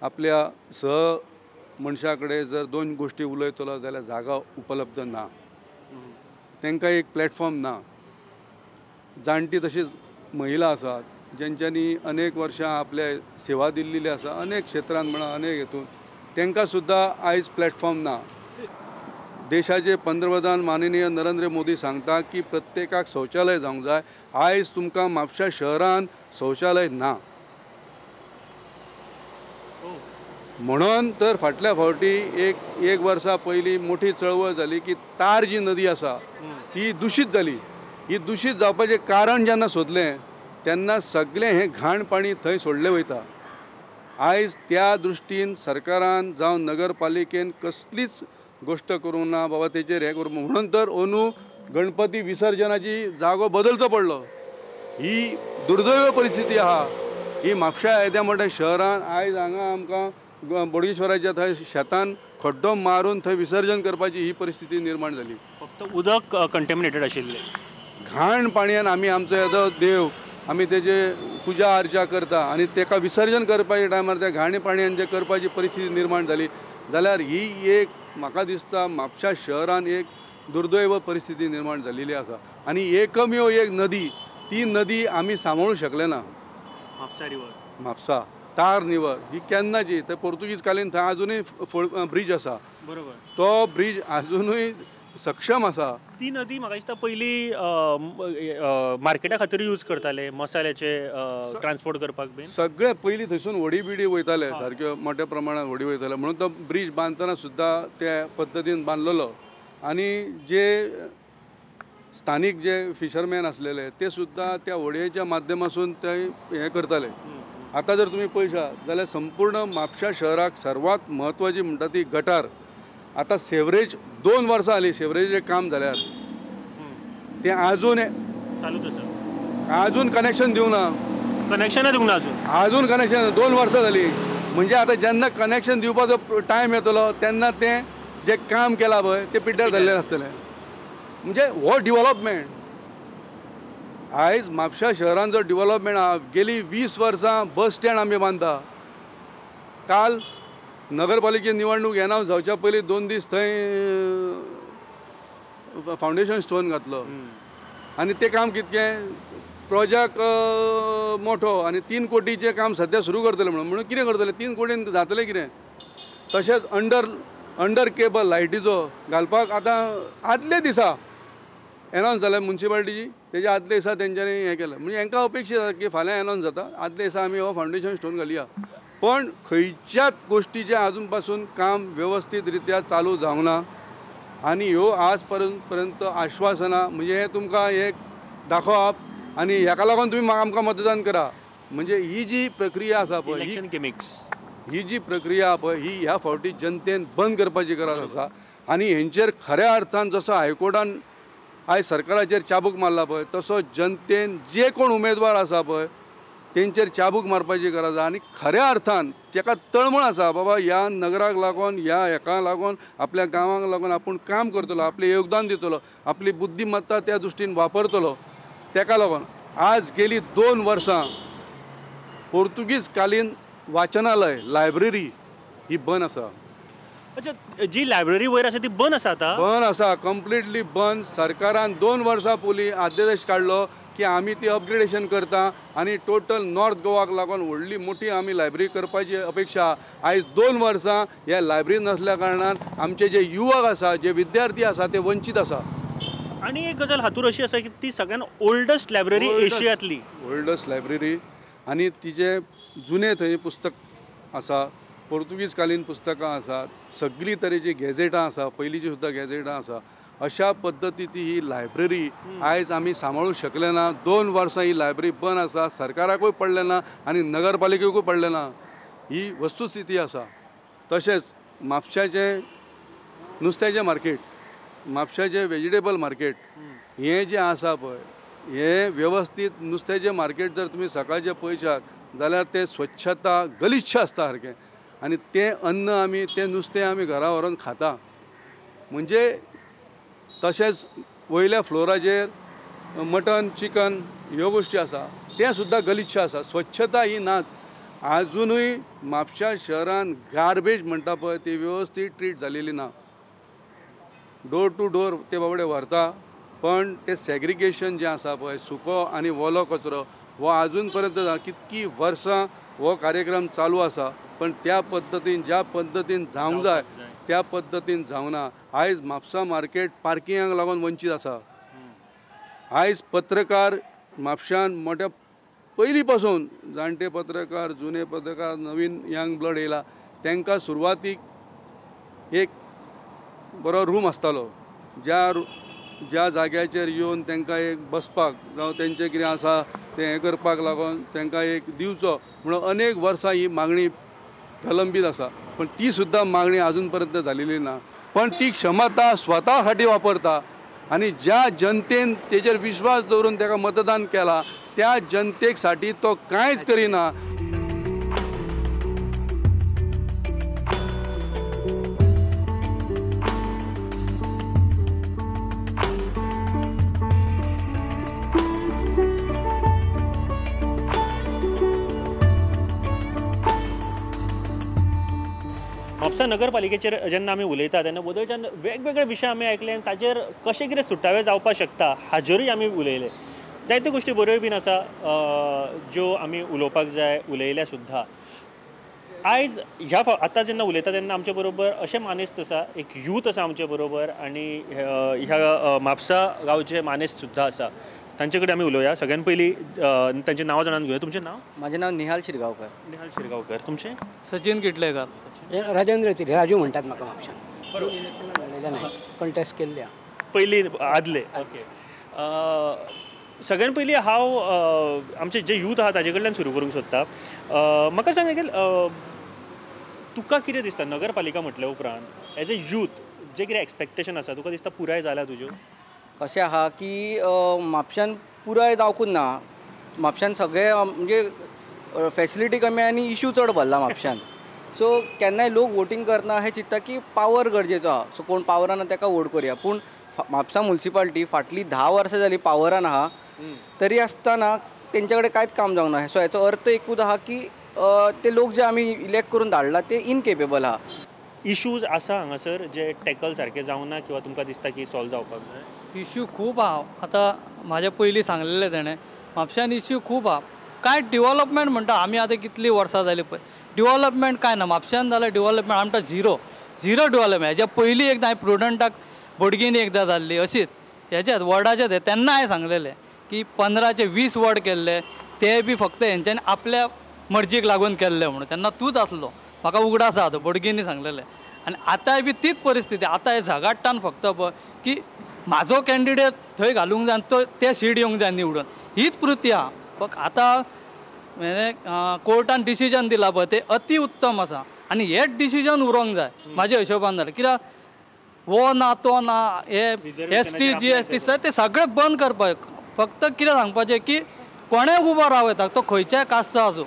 आपल्या सह मनशा कडेन जर 2 गोश्टी उलयतलो जाल्यार जागा उपलब्ध ना, तांकां एक प्लॅटफॉर्म ना. जाणटी तशीच महिला आसात ज्यांच्यांनी अनेक वर्षां आपल्या सेवा दिल्लेली आसा अनेक क्षेत्रांत म्हणा अनेक हेतून, तांकां सुद्दां आयज प्लॅटफॉर्म ना. देशाचे पंतप्रधान माननीय नरेंद्र मोदी सांगता की प्रत्येकाक शौचालय जावंक जाय. आयज तुमकां म्हापशा शहरान शौचालय ना, म्हणून तर फाटल्या फावटी एक वर्सा पयलीं मोठी चळवळ जाली की तार जी नदी आसा ती दुशीत जाली. ही दुशीत जावपाचें कारण जेन्ना सोदलें तेन्ना सगळें हें घाण पाणी थंय सोडलें वयता. आयज त्या दृश्टीन सरकारान जावं नगरपालिकेन कसलीच गोश्ट करूंक ना बाबा तेचेर हें करूं, म्हणून तर अंदू गणपती विसर्जनाची जागो बदलचो पडलो. ही दुर्दैव परिस्थिती आहा ही म्हापशा येद्या मोठ्या शहरान. आयज हांगा आमकां बोडगेश्वराच्या थंय शेतान खड्डो मारून थंय विसर्जन करपाची ही परिस्थिती निर्माण जाली. फक्त उदक कंटेमिनेटेड आशिल्लें, घाण पाणयान आमी आमचो येदो देव आमी तेजे पुजा अर्चा करता आनी तेका विसर्जन करपाच्या टायमार त्या घाणी पाणयान जे करपाची परिस्थिती निर्माण जाली जाल्यार ही एक म्हाका दिसता म्हापशा शहरान एक दुर्दैव परिस्थिती निर्माण जाल्ली आसा. आनी एकमेव एक नदी, ती नदी आमी सांबाळूंक शकले ना. म्हापसा रिवर, म्हापसा तार निवर ही केन्नाची थंय पोर्तुगीज कालीन थंय आजुनूय ब्रीज आसा, बरोबर, तो ब्रीज आजुनूय सक्षम आसा. ती नदी म्हाका दिसता पयलीं मार्केटा खातीर यूज करताले, मसाल्याचे ट्रान्सपोर्ट करपाक बीन सगळे पयलीं थंयसून व्हडी बिडी वयताले, सारक्यो मोठ्या प्रमाणात व्हडी वयताले, म्हणून तो ब्रीज बांदतना सुद्दां त्या पद्दतीन बांदलेलो. आनी जे स्थानीक जे फिशरमॅन आसलेले ते सुद्दां त्या व्हडयेच्या माध्यमासून ते हें करताले. आतां जर तुमी पळयशात जाल्यार संपूर्ण म्हापशा शहराक सर्वात म्हत्वाची म्हणटा ती गटार. आतां सेवरेज 2 वर्सां जालीं सेवरेजीचें काम जाल्यार तें आजून चालूच आसा, आजून कनेक्शन दिवंक ना, कनेक्शनूच दिवंक ना अजून, आजून कनेक्शन 2 वर्सां जालीं. म्हणजे आतां जेन्ना कनेक्शन दिवपाचो टायम येतलो तेन्ना तें जें काम केलां पळय तें पिड्ड्यार जाल्लें आसतलें. म्हणजे हो डिवलपमेंट आयज म्हापशा शहरान जो डिवलपमेंट आहा, गेली 20 वर्सां बस स्टँड आमी बांदता, काल नगरपालिके निवडणूक एनावन्स जावच्या पयलीं 2 दीस थंय फावंडेशन स्टोन घातलो आनी तें काम कितकें प्रोजेक्ट मोठो आनी 3 कोटीचें काम सद्या सुरू करतले म्हणून कितें करतले 3 कोटीन जातलें कितें। तशेंच अंडर केबल लायटीचो घालपाक आतां आदले दिसा एनावन्स जालें मुन्सिपालिटीची, तेज्या आदले दिसा तेंच्यांनी हें केलें। म्हणजे हेंकां अपेक्षा आसा की फाल्यां एनावन्स जाता, आदले दिसा आमी हो फावंडेशन स्टोन घालया। पण खंयच्याच गोश्टीचें आजून पासून काम वेवस्थीत रित्या चालू जावंक ना आनी ह्यो आज पर्यंत आश्वासनां म्हणजे हें तुमकां एक दाखोवप आनी हेका लागून तुमी आमकां मतदान करा, म्हणजे ही जी प्रक्रिया आसा पळय, ही जी प्रक्रिया पळय ही ह्या फावटी जनतेन बंद करपाची गरज आसा। आनी हेंचेर खऱ्या अर्थान जसो हायकोर्टान आयज सरकाराचेर चाबूक मारला पळय तसो जनतेन जे कोण उमेदवार आसा पळय तेंचेर चाबूक मारपाची गरज आसा। आनी खऱ्या अर्थान जेका तळमळ आसा बाबा ह्या नगराक लागून, ह्या हेका लागून, आपल्या गांवांक लागून आपूण काम करतलो, आपलें योगदान दितलो, आपली बुद्धिमत्ता त्या दृश्टीन वापरतलो, तेका लागून आज गेली 2 वर्सां पोर्तुगीज कालीन वाचनालय लायब्ररी ही बंद आसा। अच्छा, जी लायब्ररी वयर आसा ती बंद आसा आतां? बंद आसा, कंप्लिटली बंद। सरकारान 2 वर्सां पयलीं आदेश काडलो की आमी ती अपग्रेडेशन करता आनी टोटल नॉर्थ गोवाक लागून व्हडली मोठी आमी लायब्ररी करपाची अपेक्षा। आयज 2 वर्सां ह्या लायब्ररी नासल्या कारणान आमचे जे युवक आसा, जे विद्यार्थी आसा ते वंचीत आसा। आनी एक गजाल हातूर अशी आसा की ती सगळ्यान ओल्डस्ट लायब्ररी एशियांतली, ओल्डस्ट लायब्ररी आनी तिचे जुने थंय पुस्तक आसा, पोर्तुगीज कालीन पुस्तकां आसात, सगळीं तरेची गॅझेटां आसा, पयलींची सुद्दां गॅझेटां आसा। अशा पद्दतीची ही लायब्ररी आयज आमी सांबाळूंक शकले ना। 2 वर्सां ही लायब्ररी बंद आसा, सरकाराकूय पडलें ना आनी नगरपालिकेकूय पडलें ना, ही वस्तुस्थिती आसा। तशेंच म्हापशाचें नुस्त्याचें मार्केट, म्हापशाचें वेजिटेबल मार्केट हें जें आसा पळय, हें वेवस्थीत नुस्त्याचें मार्केट जर तुमी सकाळचें पळयशात जाल्यार तें स्वच्छता गलिच्छ आसता सारकें आनी तें अन्न आमी, तें नुस्तें आमी घरा व्हरोन खाता। म्हणजे तशेंच वयल्या फ्लोराचेर मटन चिकन ह्यो गोश्टी आसा, तें सुद्दां गलिच्छ आसा, स्वच्छता ही नाच। आजुनूय म्हापशा शहरान गार्बेज म्हणटा पळय ती वेवस्थीत ट्रीट जालेली ना। डोर टू डोर ते बाबडे व्हरता, पण ते सेग्रिगेशन जें आसा पळय, सुको आनी ओलो कचरो हो आजून पर्यंत कितकी वर्सां हो कार्यक्रम चालू आसा, पण त्या पद्दतीन ज्या पद्दतीन जावंक जाय त्या पद्दतीन जावना। आयज म्हापसा मार्केट पार्किंगाक लागून वंचीत आसा। आयज पत्रकार म्हापशान मोठ्या पयलीं पासून जाणटे पत्रकार, जुने पत्रकार, नवीन यंग ब्लड येयला, तांकां सुरवातीक एक बरो रूम आसतालो ज्या जाग्याचेर येवन तांकां एक बसपाक जावं तेंचें कितें आसा तें हें करपाक लागून तांकां एक दिवचो म्हणून अनेक वर्सां ही मागणी प्रलंबीत आसा, पण ती सुद्दां मागणी आजून पर्यंत जालेली ना। पण ती क्षमता स्वता साठी वापरता आनी ज्या जनतेन तेजेर विश्वास दवरून ताका मतदान केला त्या जनतेक साठी तो कांयच करिना। म्हापसा नगरपालिकेचेर जेन्ना आमी उलयता तेन्ना बदलच्यान वेगवेगळे विशय आमी आयकले आनी ताजेर कशें कितें सुटावे जावपाक शकता हाजेरूय आमी उलयले। जायत्यो गोश्टी बऱ्योय बीन आसा ज्यो आमी उलोवपाक जाय, उलयल्या सुद्दां। आयज ह्या आतां जेन्ना उलयता तेन्ना आमचे बरोबर अशें मानेस्त आसा, एक यूथ आसा आमचे बरोबर आनी ह्या म्हापसा गांवचे मानेस्त सुद्दां आसा, तांचे कडेन आमी उलोवया। सगळ्यान पयलीं तांचें नांव जाणून घेवया। तुमचें नांव? म्हाजें नांव निहाल शिरगांवकर। निहाल शिरगांवकर। तुमचें? सचिन किटलेकर। राजेंद्र तिरे, राजू म्हणटात म्हाका म्हापशान। बरोबर, इलेक्शनाक लढलेलें कंटेस्ट केल्लें पयलीं आदले। ओके, सगळ्यान पयलीं हांव आमचे जे यूथ आहा ताजे कडल्यान सुरू करूंक सोदता। म्हाका सांग निखील, तुका कितें दिसता नगरपालिका म्हटल्या उपरांत एज ए यूथ जे कितें एक्सपेक्टेशन आसा तुका दिसता पुराय जाला तुज्यो? कशें आहा की म्हापशान पुराय जावकूच ना, म्हापशान सगळे म्हणजे फेसिलिटी कमी आनी इशू चड भरला म्हापशान। सो केन्नाय लोक वोटींग करतना हे चिंत्ता की पावर गरजेचो आहा, सो कोण पावरान आहा ताका वोट करुया। पूण म्हापसा मुन्सिपालिटी फाटलीं 10 वर्सां जालीं पावरान आहा, तरी आसतना तेंचे कडेन कांयच काम जावंक ना। सो हेचो अर्थ एकूच आहा की ते लोक जे आमी इलेक्ट करून धाडला ते इनकेपेबल आहा. इशूज आसा हांगासर जे टॅकल सारके जावंक ना किंवा तुमकां दिसता की सॉल्व जावपाक जाय? इश्यू खूब आहा. आतां म्हाज्या पयलीं सांगलेलें तेणें म्हापश्यान इश्यू खूब आहा. कांय डिवॉलपमेंट म्हणटा आमी आतां कितलीं वर्सां जालीं पळय डिवॉलपमेंट कांय ना. म्हापश्यान जाल्यार डिवॉलपमेंट आमकां झिरो झिरो डिवॉलपमेंट. हेज्या पयलीं एकदां हांवें प्रुडंटाक बोडगिनी एकदां जाल्ली अशीच हेज्यात वॉर्डाच्याच तेन्ना हांवें सांगलेलें की 15 ते 20 वॉर्ड केल्ले ते बी फक्त हेंच्यांनी आपल्या मर्जीक लागून केल्ले म्हणून. तेन्ना तूंच आसलो म्हाका उगडास आसा आतां बोडगिनी सांगलेलें. आनी आतांय बी तीच परिस्थिती. आतां हे झगाडटान फक्त पळय की म्हाजो कॅन्डिडेट थंय घालूंक जाय आनी तो ते सीट येवंक जाय निवडून, हीच कृती आहा. फक्त आतां कोर्टान डिसिजन दिलां पळय तें अति उत्तम आसा आनी हेच डिसिजन उरोंक जाय म्हाज्या हिशोबान. जालें कित्याक वो ना तो ना हे ST GST ते सगळें बंद करपाक. फक्त कितें सांगपाचें की कोणें उबो रावं येता तो खंयच्याय कास्टचो आसूं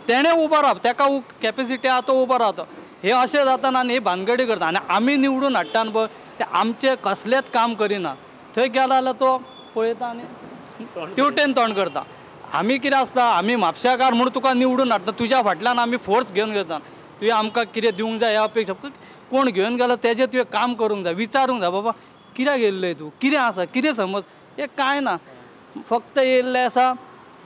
तेणें उबो राव, तेका कॅपेसिटी आहा तो उबो रावता. हे अशें जाता ना आनी हे भानगडी करता आनी आमी निवडून हाडटा पळय ते आमचें कसलेंच काम करिना. थंय गेला जाल्यार तो पळयता आनी तेवटेन तोंड करता. आमी कितें आसता आमी म्हापशेकार म्हूण तुका निवडून हाडटा, तुज्या फाटल्यान आमी फोर्स घेवन घेता, तुवें आमकां कितें दिवंक जाय ह्या अपेक्षा. कोण घेवन गेलो तेजें तुवें काम करूंक जाय, विचारूंक जाय बाबा कित्याक येयल्लें तूं, कितें आसा, कितें समज. हें कांय ना, फक्त येयल्लें आसा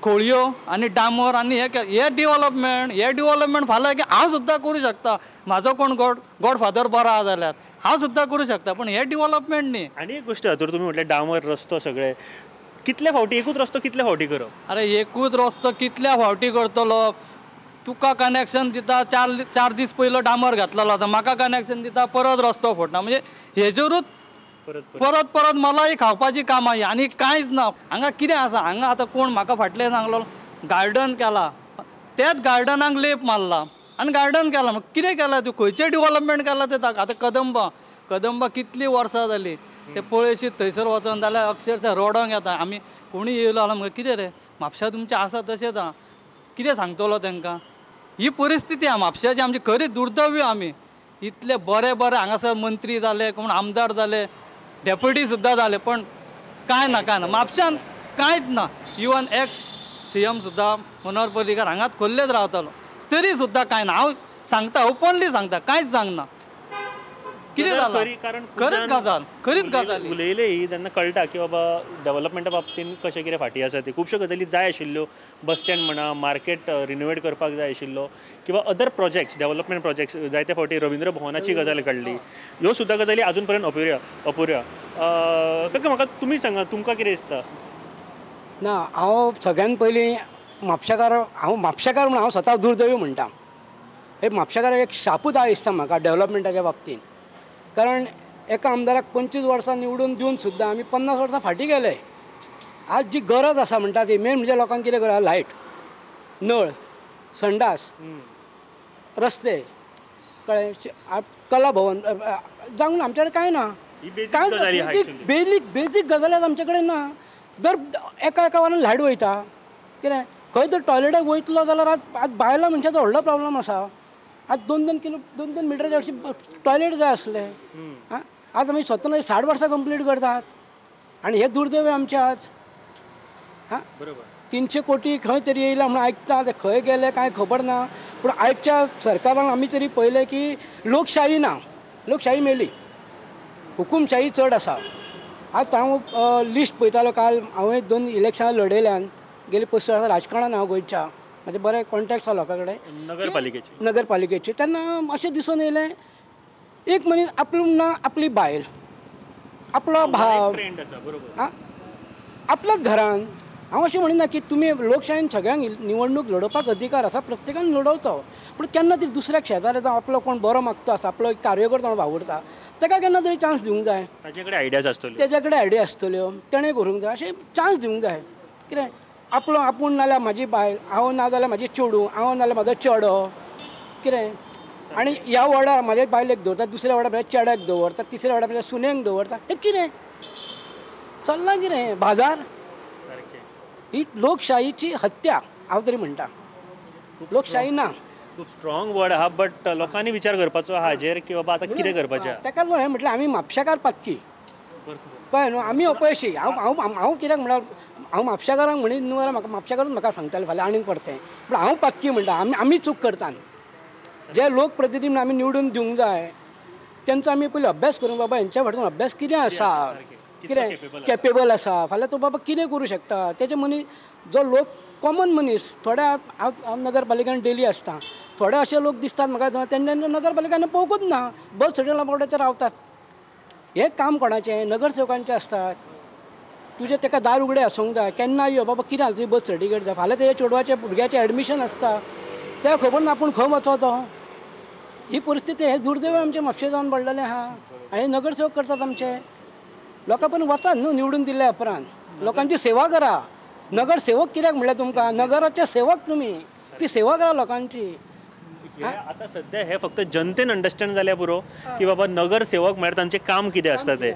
खोळयो आनी डामर आनी हे डिवॉलपमेंट. हे डिवॉलपमेंट फाल्यां की हांव सुद्दां करूं शकता, म्हाजो कोण गॉड फादर बरो आहा जाल्यार हांव सुद्दां करूं शकता, पूण हे डिवॉलपमेंट न्ही. आनी एक गोश्ट हातूंत तुमी म्हटलें डामर रस्तो सगळे कितले फावटी एकूच रस्तो कितले फावटी करप? अरे एकूच रस्तो कितल्या फावटी करतलो? तुका कनेक्शन दिता 4 दीस पयलो डामर घातलेलो आतां म्हाका कनेक्शन दिता परत रस्तो फोडटा. म्हणजे हेजेरूच परत परत मलाय खावपाची कामां आनी कांयच ना. हांगा कितें आसा? हांगा आतां कोण म्हाका फाटलें सांगलो गार्डन केला, त्याच गार्डनाक लेप मारला आनी गार्डन केलां. मग कितें केलां तूं? खंयचें डिवॉलपमेंट केलां तें दाखय. आतां कदंबा कदंबा कितलीं वर्सां जालीं ते पळयशीत थंयसर वचोन जाल्यार अक्षरशा रडोंक येता. आमी कोणूय येयलो जाल्यार म्हाका कितें रे म्हापशा तुमचें आसा तशेंच आहा, कितें सांगतलो तांकां? ही परिस्थिती आहा म्हापशाची आमची खरी दुर्दैवी. आमी इतले बरे बरे हांगासर मंत्री जाले, कोण आमदार जाले, डेप्युटी सुद्दां जाले, पण कांय ना कांय ना म्हापशान कांयच ना. इवन एक्स CM सुद्दां मनोहर पर्रीकार हांगाच खोल्लेच रावतालो तरी सुद्दां कांय ना. हांव सांगता ओपनली सांगता कांयच सांगना. कितें जालां? कारण खरीच गजाल, खरीच गजाल उलयले ही जेन्ना कळटा की बाबा डेवलपमेंटा बाबतीन कशें कितें फाटीं आसा ती. खुबश्यो गजाली जाय आशिल्ल्यो, बस स्टँड म्हणा, मार्केट रिनोवेट करपाक जाय आशिल्लो किंवा अदर प्रोजेक्ट्स डेवलपमेंट प्रोजेक्ट्स. जायते फावटी रविंद्र भवनाची गजाल काडली, ह्यो सुद्दां गजाली आजून पर्यंत अपुऱ्यो. काका म्हाका तुमी सांगा तुमकां कितें दिसता? ना हांव सगळ्यान पयलीं म्हापशेकार, हांव म्हापशेकार म्हणून हांव स्वता दुर्दैवी म्हणटा. हे म्हापशेकाराक एक शापूच आहा दिसता म्हाका डेवलपमेंटाच्या बाबतींत. कारण एका आमदाराक 25 वर्सां निवडून दिवन सुद्दां आमी 50 वर्सां फाटीं गेले. आज जी गरज आसा म्हणटा ती मेन म्हणजे लोकांक कितें गरज? लायट, नळ, संडास, रस्ते, कळ्ळें, कला भवन जावंक ना. आमचे कडेन कांय ना, कांय बेजीक बेजीक गजाली आमचे कडेन ना. जर एका एका वरान लायट वयता कितें खंय तर टॉयलेटाक वयतलो जाल्यार आज आज बायलां मनशाचो व्हडलो प्रॉब्लम आसा. आज 2-2 किलो 2-2 मिटराचे हरशीं टॉयलेट जाय आसले. आं आज आमी स्वता 60 वर्सां कंप्लीट करतात आनी हे दुर्दैव आमचें आज. आं 300 कोटी खंय तरी येयला म्हणून आयकता, ते खंय गेले कांय खबर ना. पूण आयच्या सरकारान आमी तरी पळयलें की लोकशाही ना, लोकशाही मेली, हुकुमशाही चड आसा. आज हांव लिस्ट पळयतालो काल, हांवें 2 इलेक्शनां लडयल्यान गेली 25 वर्सां राजकारणान हांव गोंयच्या, म्हाजे बरे कॉन्टेक्ट्स आसा लोकां कडेन नगरपालिकेचे नगरपालिकेचे. तेन्ना अशें दिसून येयलें एक मनीस आपलो ना आपली बायल, आपलो भाव, आं आपल्याच घरान. हांव अशें म्हणिना की तुमी लोकशायेन सगळ्यांक निवडणूक लडोवपाक अधिकार आसा, प्रत्येकान लडोवचो, पूण केन्ना तरी दुसऱ्याक शेजाऱ्याचो आपलो कोण बरो मागतो आसा, आपलो एक कार्यकर्तो म्हणून वावुरता, ताका केन्ना तरी चान्स दिवंक जाय. ताचे कडेन आयडियाज आसतल्यो, तेज्या कडेन आयडिया आसतल्यो, तेणें करूंक जाय, अशें चान्स दिवंक जाय. कितें आपलो आपूण नाल्यार म्हाजी बायल, हांव ना जाल्यार म्हाजी चेडूं, हांव नाल्यार म्हाजो चेडो, कितें. आनी ह्या वॉर्डार म्हाज्या बायलेक दवरता, दुसऱ्या वॉर्डार म्हाज्या चेड्याक दवरता, तिसऱ्या वॉर्डार म्हाज्या सुनेक दवरता. हें कितें चल्लां कितें बाजार? ही लोकशाहीची हत्या हांव तरी म्हणटा. लोकशाही ना. खूब स्ट्रॉंग वर्ड आहा, बट लोकांनी विचार करपाचो हाजेर की बाबा आतां कितें करपाचें. ताका लागून हांवें म्हटलें आमी म्हापशेकार पातकी, कळ्ळें न्हू, आमी अपयशी. हांव हांव हांव कित्याक म्हणल्यार हांव म्हापशेकारांक म्हणीत न्हू जाल्यार म्हाका म्हापशेकारूच म्हाका सांगताले फाल्यां आनीक परतें, पूण हांव पातकी म्हणटा आमी चूक करता. जे लोक प्रतिनिधी म्हणून आमी निवडून दिवंक जाय तेंचो आमी पयलीं अभ्यास करूंक बाबा हेंच्या फाटल्यान अभ्यास कितें आसा, कितें कॅपेबल आसा, फाल्यां तो बाबा कितें करूं शकता. तेजे मनीस जो लोक कॉमन मनीस थोड्या हांव नगरपालिकेन डेली आसता, थोडे अशे लोक दिसतात म्हाका तेन्ना नगरपालिकान पळोवंकूच ना, बस स्टँडा बाबडे ते रावतात. हें काम कोणाचें, नगरसेवकांचें आसता. तुजें ताका दार उगडें आसूंक जाय, केन्ना यो बाबा कितें तुजी बस सर्टिफिकेट जाय, फाल्यां तेज्या चेडवाचें भुरग्याचें एडमिशन आसता, तें खबर ना आपूण खंय वचो तो. ही परिस्थिती हें दुर्दैव आमचें म्हापशें जावन पडलेलें आहा. आनी नगरसेवक करतात आमचे लोकां पण वचात न्हू निवडून दिल्या उपरांत लोकांची सेवा करा. नगरसेवक कित्याक म्हणल्यार तुमकां नगराचे सेवक तुमी, ती सेवा करा लोकांची. आतां सद्या हे फक्त जनतेन अंडरस्टँड जाल्यार पुरो की बाबा नगरसेवक म्हळ्यार तांचें काम कितें आसता तें.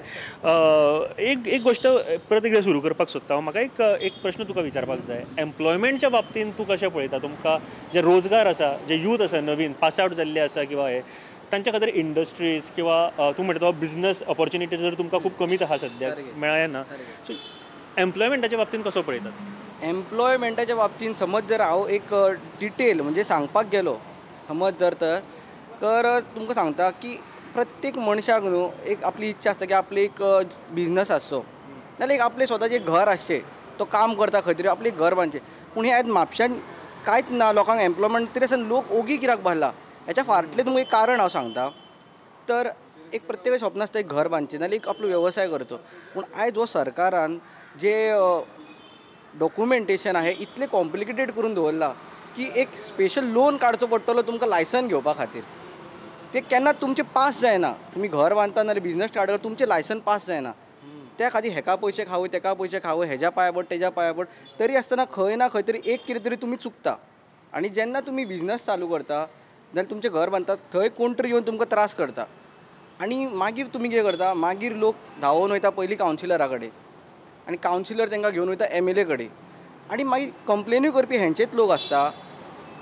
एक एक गोश्ट परत एकदां सुरू करपाक सोदता हांव. म्हाका एक एक प्रश्न तुका विचारपाक जाय. एम्प्लॉयमेंटच्या बाबतींत तूं कशें पळयता? तुमकां जे रोजगार आसा, जे यूथ आसा नवीन पास आवट जाल्ले आसा किंवा हे तांच्या खातीर इंडस्ट्रीज किंवा तूं म्हणटा तो बिजनस ऑपॉर्च्युनिटी जर तुमकां खूब कमीच आसा सद्याक मेळना, सो एम्प्लॉयमेंटाच्या बाबतींत कसो पळयतात? एम्प्लॉयमेंटाच्या बाबतींत समज जर हांव एक डिटेल म्हणजे सांगपाक गेलो समज जर तर तुमकां सांगता की प्रत्येक मनशाक न्हू एक आपली इच्छा आसता की आपले एक बिजनस आसचो, नाल्यार एक आपलें स्वताचें घर आसचें, तो काम करता खंय तरी आपलें घर बांदचें. पूण हें आयज म्हापश्यान कांयच ना, लोकांक एम्प्लॉयमेंट तरी आसतना लोक ओगी कित्याक भरला हेच्या फाटलें तुमकां एक कारण हांव सांगता. तर एक प्रत्येकाचें स्वप्न आसता एक घर बांदचें नाल्यार एक आपलो वेवसाय करचो. पूण आयज हो सरकारान जे डॉक्युमेंटेशन आहा इतलें कॉम्प्लिकेटेड करून दवरलां की एक स्पेशल लोन काडचो पडटलो तुमकां लायसन घेवपा खातीर. ते केन्ना तुमचें पास जायना, तुमी घर बांदता नाल्यार बिजनस स्टार्ट करता तुमचें लायसन पास जायना. त्या खातीर हेका पयशे खावय तेका पयशे खावय, हेज्या पांय पड तेज्या पांय पड, तरी आसतना खंय ना खंय तरी एक कितें तरी तुमी चुकता. आनी जेन्ना तुमी बिजनस चालू करता जाल्यार तुमचें घर बांदता थंय कोण तरी येवन तुमकां त्रास करता. आनी मागीर तुमी कितें करता, मागीर लोक धांवून वयता पयलीं कावन्सिलरा कडेन आनी कावन्सिलर तांकां घेवन वयता एमएलए कडेन आनी मागीर कंप्लेनूय करपी हेंचेच लोक आसता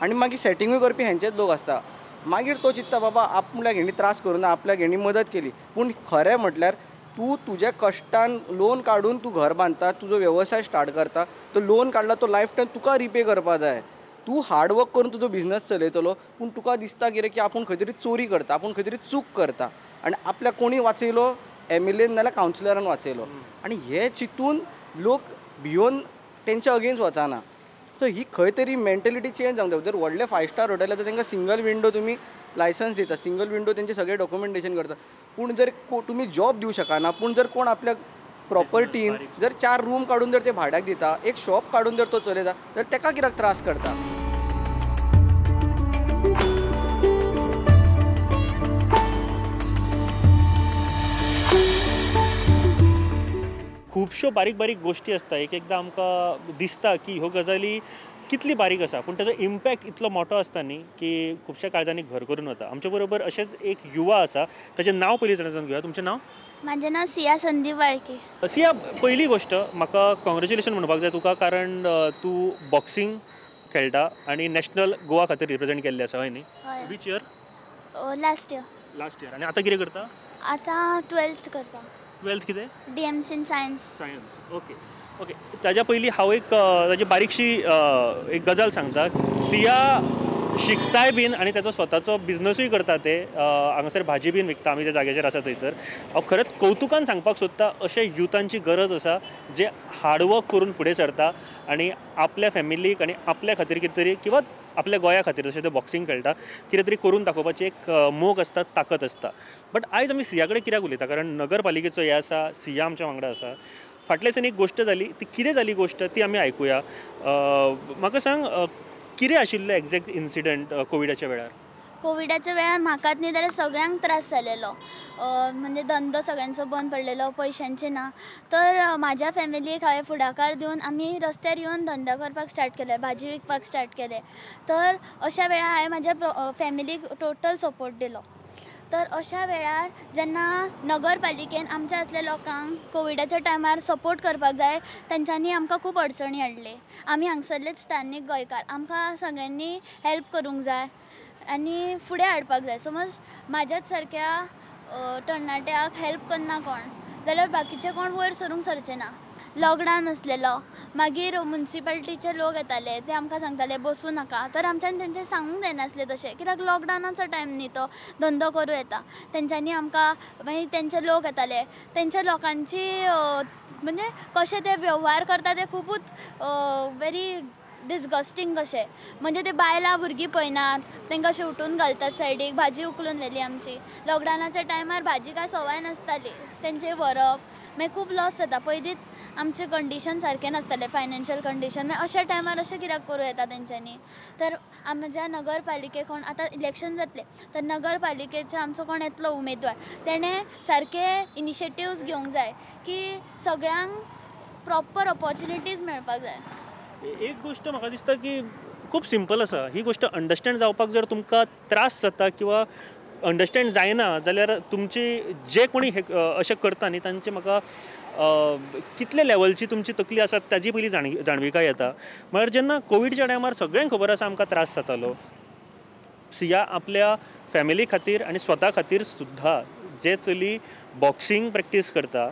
आनी मागीर सेटिंगूय करपी हेंचेच लोक आसता. मागीर तो चिंत्ता बाबा आपल्याक हेणी त्रास करूं ना, आपल्याक हेणी मदत केली. पूण खरें म्हटल्यार तूं तुज्या कश्टान लोन काडून तूं घर बांदता, तुजो वेवसाय स्टार्ट करता, तो लोन काडला तो लायफ टायम तुका रिपे करपा जाय. तूं हार्डवर्क करून तुजो बिजनस चलयतलो, पूण तुका दिसता कितें की आपूण खंय तरी चोरी करता, आपूण खंय तरी चूक करता आनी आपल्याक कोणी वाचयलो, एमएलएन नाल्यार कावन्सिलरान वाचयलो. आनी हें चिंतून लोक भियोन तेंच्या अगेन्स्ट वचना. सो ही खंय तरी मेंटलिटी चेंज जावंक जाय. जर व्हडले 5 स्टार हॉटेल आसा तांकां सिंगल विंडो तुमी लायसन्स दिता, सिंगल विंडो तेंचे सगळे डॉक्युमेंटेशन करता. पूण जर तुमी जॉब दिवं शकना, पूण जर कोण आपल्या प्रॉपर्टीन जर 4 रूम काडून जर ते भाड्याक दिता, एक शॉप काडून जर तो चलयता जाल्यार ताका कित्याक त्रास करता? खुबश्यो बारीक बारीक गोश्टी आसता. एक एकदां आमकां दिसता की ह्यो गजाली कितली बारीक आसा, पूण ताजो इम्पॅक्ट इतलो मोठो आसता न्ही की खुबश्या काळजांनी घर करून वता. आमचे बरोबर अशेंच एक युवा आसा, ताचें नांव पयलीं जाणून घेवया. तुमचें नांव? म्हाजें नांव सिया संदीप वाळके. सिया, पयली गोश्ट म्हाका कॉंग्रेच्युलेशन म्हणपाक जाय तुका, कारण तूं बॉक्सिंग खेळटा आनी नॅशनल गोवा खातीर रिप्रेजेंट केल्लें आसा, हय न्ही? Which year? Last year. Last year. आनी आतां कितें करता? आतां 12th करता. 12th कितें? DMC in science. Science, okay okay. ताज्या पयलीं हांव एक ताजी बारीकशी एक गजाल सांगता. सिया शिकताय बीन आनी ताचो स्वताचो बिजनसूय करता. ते हांगासर भाजी बीन विकता आमी ज्या जाग्याचेर आसा थंयसर. हांव खरेंच कौतुकान सांगपाक सोदता, अशे युथांची गरज आसा जे हार्डवर्क करून फुडें सरता आनी आपल्या फॅमिलीक आनी आपल्या खातीर कितें तरी किंवा आपल्या गोंया खातीर, जशें ते बॉक्सिंग खेळटा, कितें तरी करून दाखोवपाची एक मोग आसता, ताकत आसता. बट आयज आमी सिया कडेन कित्याक उलयता, कारण नगरपालिकेचो हें आसा, सिया आमच्या वांगडा आसा. फाटल्या दिसांनी एक गोश्ट जाली, ती कितें जाली गोश्ट ती आमी आयकुया. म्हाका सांग, कितें आशिल्लें एग्जॅक्ट इन्सिडंट कोविडाच्या वेळार? कोविडाच्या वेळार म्हाकाच न्ही जाल्यार सगळ्यांक त्रास जालेलो, म्हणजे धंदो सगळ्यांचो बंद पडलेलो, पयशांचे ना. तर म्हाज्या फॅमिलीक हांवें फुडाकार दिवन आमी रस्त्यार येवन धंदो करपाक स्टार्ट केले, भाजी विकपाक स्टार्ट केले. तर अशा वेळार हांवें म्हाज्या फॅमिलीक टोटल सपोर्ट दिलो. तर अशा वेळार जेन्ना नगरपालिकेन आमच्या असल्या लोकांक कोविडाच्या टायमार सपोर्ट करपाक जाय, तेंच्यांनी आमकां खूब अडचणी हाडली. आमी हांगसरलेच स्थानीक गोंयकार, आमकां सगळ्यांनी हेल्प करूंक जाय आनी फुडें हाडपाक जाय. समज म्हाज्याच सारक्या तरणाट्याक हेल्प करना कोण, जाल्यार बाकीचे कोण वयर सरूंक सरचे ना. लॉकडावन आसलेलो, मागीर मुन्सिपाल्टीचे लोक येताले, ते आमकां सांगताले बसूं नाका, तर आमच्यान तेंचे सांगूंक जायनासलें तशें, कित्याक लॉकडावनाचो टायम न्ही, तो धंदो करूं येता. तेंच्यांनी आमकां मागीर तेंचे लोक येताले, तेंच्या लोकांची म्हणजे कशे ते वेव्हार करता ते खुबूच वेरी डिसगस्टींग कशें, म्हणजे ते बायलां भुरगीं पळयनात, तांकां शेंवटून घालतात सायडीक. भाजी उखलून व्हेली आमची लॉकडावनाच्या टायमार, भाजी काय सवाय नासताली, तेंचे व्हरप मागीर खूब लॉस जाता. पयलींच आमचें कंडिशन सारकें नासतालें, फायनान्शियल कंडिशन, मागीर अशा टायमार अशें कित्याक करूं येता तेंच्यांनी. तर आमच्या नगरपालिके कोण आतां इलेक्शन जातलें तर नगरपालिकेचो आमचो कोण येतलो उमेदवार, तेणें सारके इनिशिएटिव्स घेवंक जाय की सगळ्यांक प्रॉपर ऑपॉर्च्युनिटीज मेळपाक जाय. एक गोष्ट म्हाका दिसता की खूब सिंपल आसा, ही गोष्ट अंडरस्टँड जावपाक जर तुमकां त्रास जाता किंवा अंडरस्टँड जायना जाल्यार तुमची जे कोणी हे अशें करता न्ही तांचे म्हाका कितले लेवलची तुमची तकली आसा ताजी पयली जाणविकाय येता. म्हळ्यार जेन्ना कोविडच्या टायमार सगळ्यांक खबर आसा आमकां त्रास जातालो, सिया आपल्या फॅमिली खातीर आनी स्वता खातीर सुद्दां जे चली बॉक्सिंग प्रॅक्टीस करता,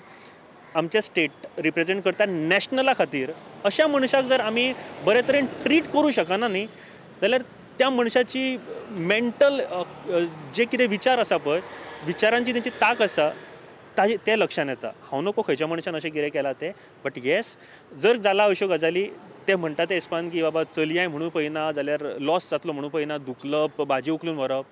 आमचे स्टेट रिप्रेजेंट करता नॅशनला खातीर, अशा मनशाक जर आमी बरे तरेन ट्रीट करूं शकना न्ही जाल्यार त्या मनशाची मेंटल जे कितें विचार आसा पळय, विचारांची तेंची तांक आसा ताजे तें लक्षान येता. हांव नको खंयच्या मनशान अशें कितें केलां तें, बट येस जर जाला अश्यो गजाली ते म्हणटा ते हिसपान की बाबा चलयांय म्हणून पळयना जाल्यार लॉस जातलो म्हणून पळयना, धुकलप, भाजी उखलून व्हरप,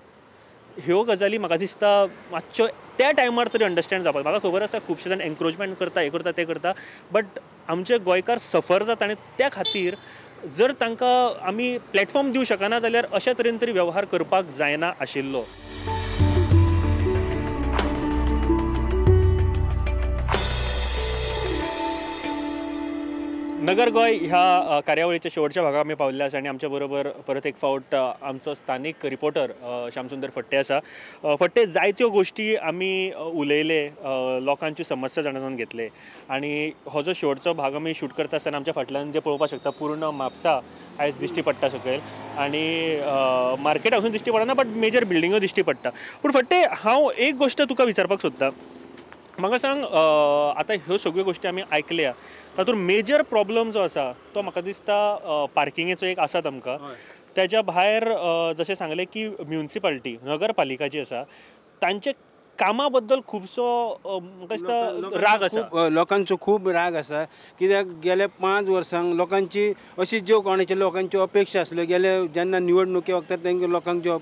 ह्यो गजाली म्हाका दिसता मातश्यो त्या टायमार तरी अंडरस्टँड जावपाक. म्हाका खबर आसा खुबशे जाण एन्क्रोचमेंट करता, हें करता, तें करता, बट आमचे गोंयकार सफर जाता आनी त्या खातीर जर तांकां आमी प्लॅटफॉर्म दिवं शकना जाल्यार अशा तरेन तरी वेव्हार करपाक जायना आशिल्लो. नगर गोंय ह्या कार्यावळीच्या शेवटच्या भागाक आमी पाविल्ले आसा आनी आमच्या बरोबर परत एक फावट आमचो स्थानीक रिपोर्टर श्यामसुंदर फट्टे आसा. फट्टे, जायत्यो गोश्टी आमी उलयले, लोकांची समस्या जाणून घेतले आनी हो जो शेवटचो भाग आमी शूट करता आसतना आमच्या फाटल्यान जे पळोवपाक शकता पूर्ण म्हापसा आयज दिश्टी पडटा सकयल आनी मार्केट अजून दिश्टी पडना बट मेजर बिल्डिंगो दिश्टी पडटा. पूण फट्टे, हांव एक गोश्ट तुका विचारपाक सोदतां, म्हाका सांग आतां ह्यो सगळ्यो गोश्टी आमी आयकल्या तातूंत मेजर प्रॉब्लम जो आसा तो म्हाका दिसता पार्किंगेचो एक आसा तांकां, त्याच्या भायर जशें सांगलें की म्युनिसिपालिटी नगरपालिका जी आसा तांचे कामा बद्दल खुबसो म्हाका दिसता राग आसा, लोकांचो खूब राग आसा. कित्याक गेल्या 5 वर्सांक लोकांची अशी ज्यो कोणाची लोकांच्यो अपेक्षा आसल्यो, गेले जेन्ना निवडणुके वखतार तांकां लोकांक ज्यो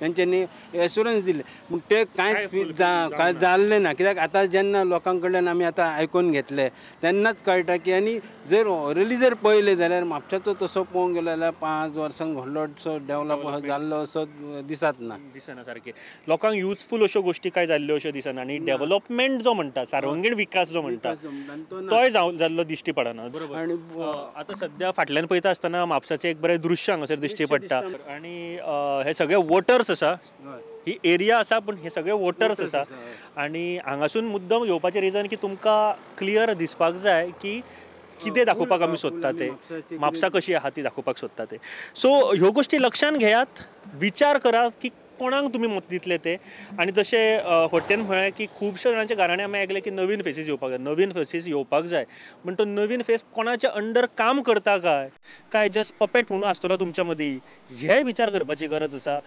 तेंच्यांनी एश्युरन्स दिले पूण ते कांयच कांय जाल्लें ना. कित्याक आतां जेन्ना लोकां कडल्यान आमी आतां आयकून घेतले तेन्नाच कळटा की आनी जर ओरली जर पळयलें जाल्यार म्हापशाचो तसो पळोवंक गेलो जाल्यार 5 वर्सांक व्हडलोसो डेवलप जाल्लो असो दिसत ना, दिसना सारकें लोकांक युजफूल अश्यो गोश्टी काय जाल्ल्यो अश्यो दिसना आनी डेव्हलपमेंट जो म्हणटा, सार्वंगीण विकास जो म्हणटा तोय जाल्लो दिश्टी पडना. बरोबर. आनी आतां सद्या फाटल्यान पळयता आसतना म्हापसाचें एक बरें दृश्य हांगासर दिश्टी पडटा आनी हे सगळे वोटर्स आसा, ही एरिया आसा पूण हे सगळे वोटर्स आसा आनी हांगासून मुद्दम येवपाचें रिजन की तुमकां क्लियर दिसपाक जाय की कितें दाखोवपाक आमी सोदता ते, म्हापसा कशी आहा ती दाखोवपाक सोदता ते. सो ह्यो गोश्टी लक्षान घेयात, विचार करात की कोणाक तुमी मत दितले ते. आनी जशें फट्टेन म्हळें की खुबशे जाणांचे घराणे आमी आयकलें की नवीन फेसीस येवपाक जाय, नवीन फेसीस येवपाक जाय, म्हण तो नवीन फेस कोणाच्या अंडर काम करता काय काय जस्ट पपेट म्हणून आसतलो तुमच्या मदीं, हे विचार करपाची गरज आसा.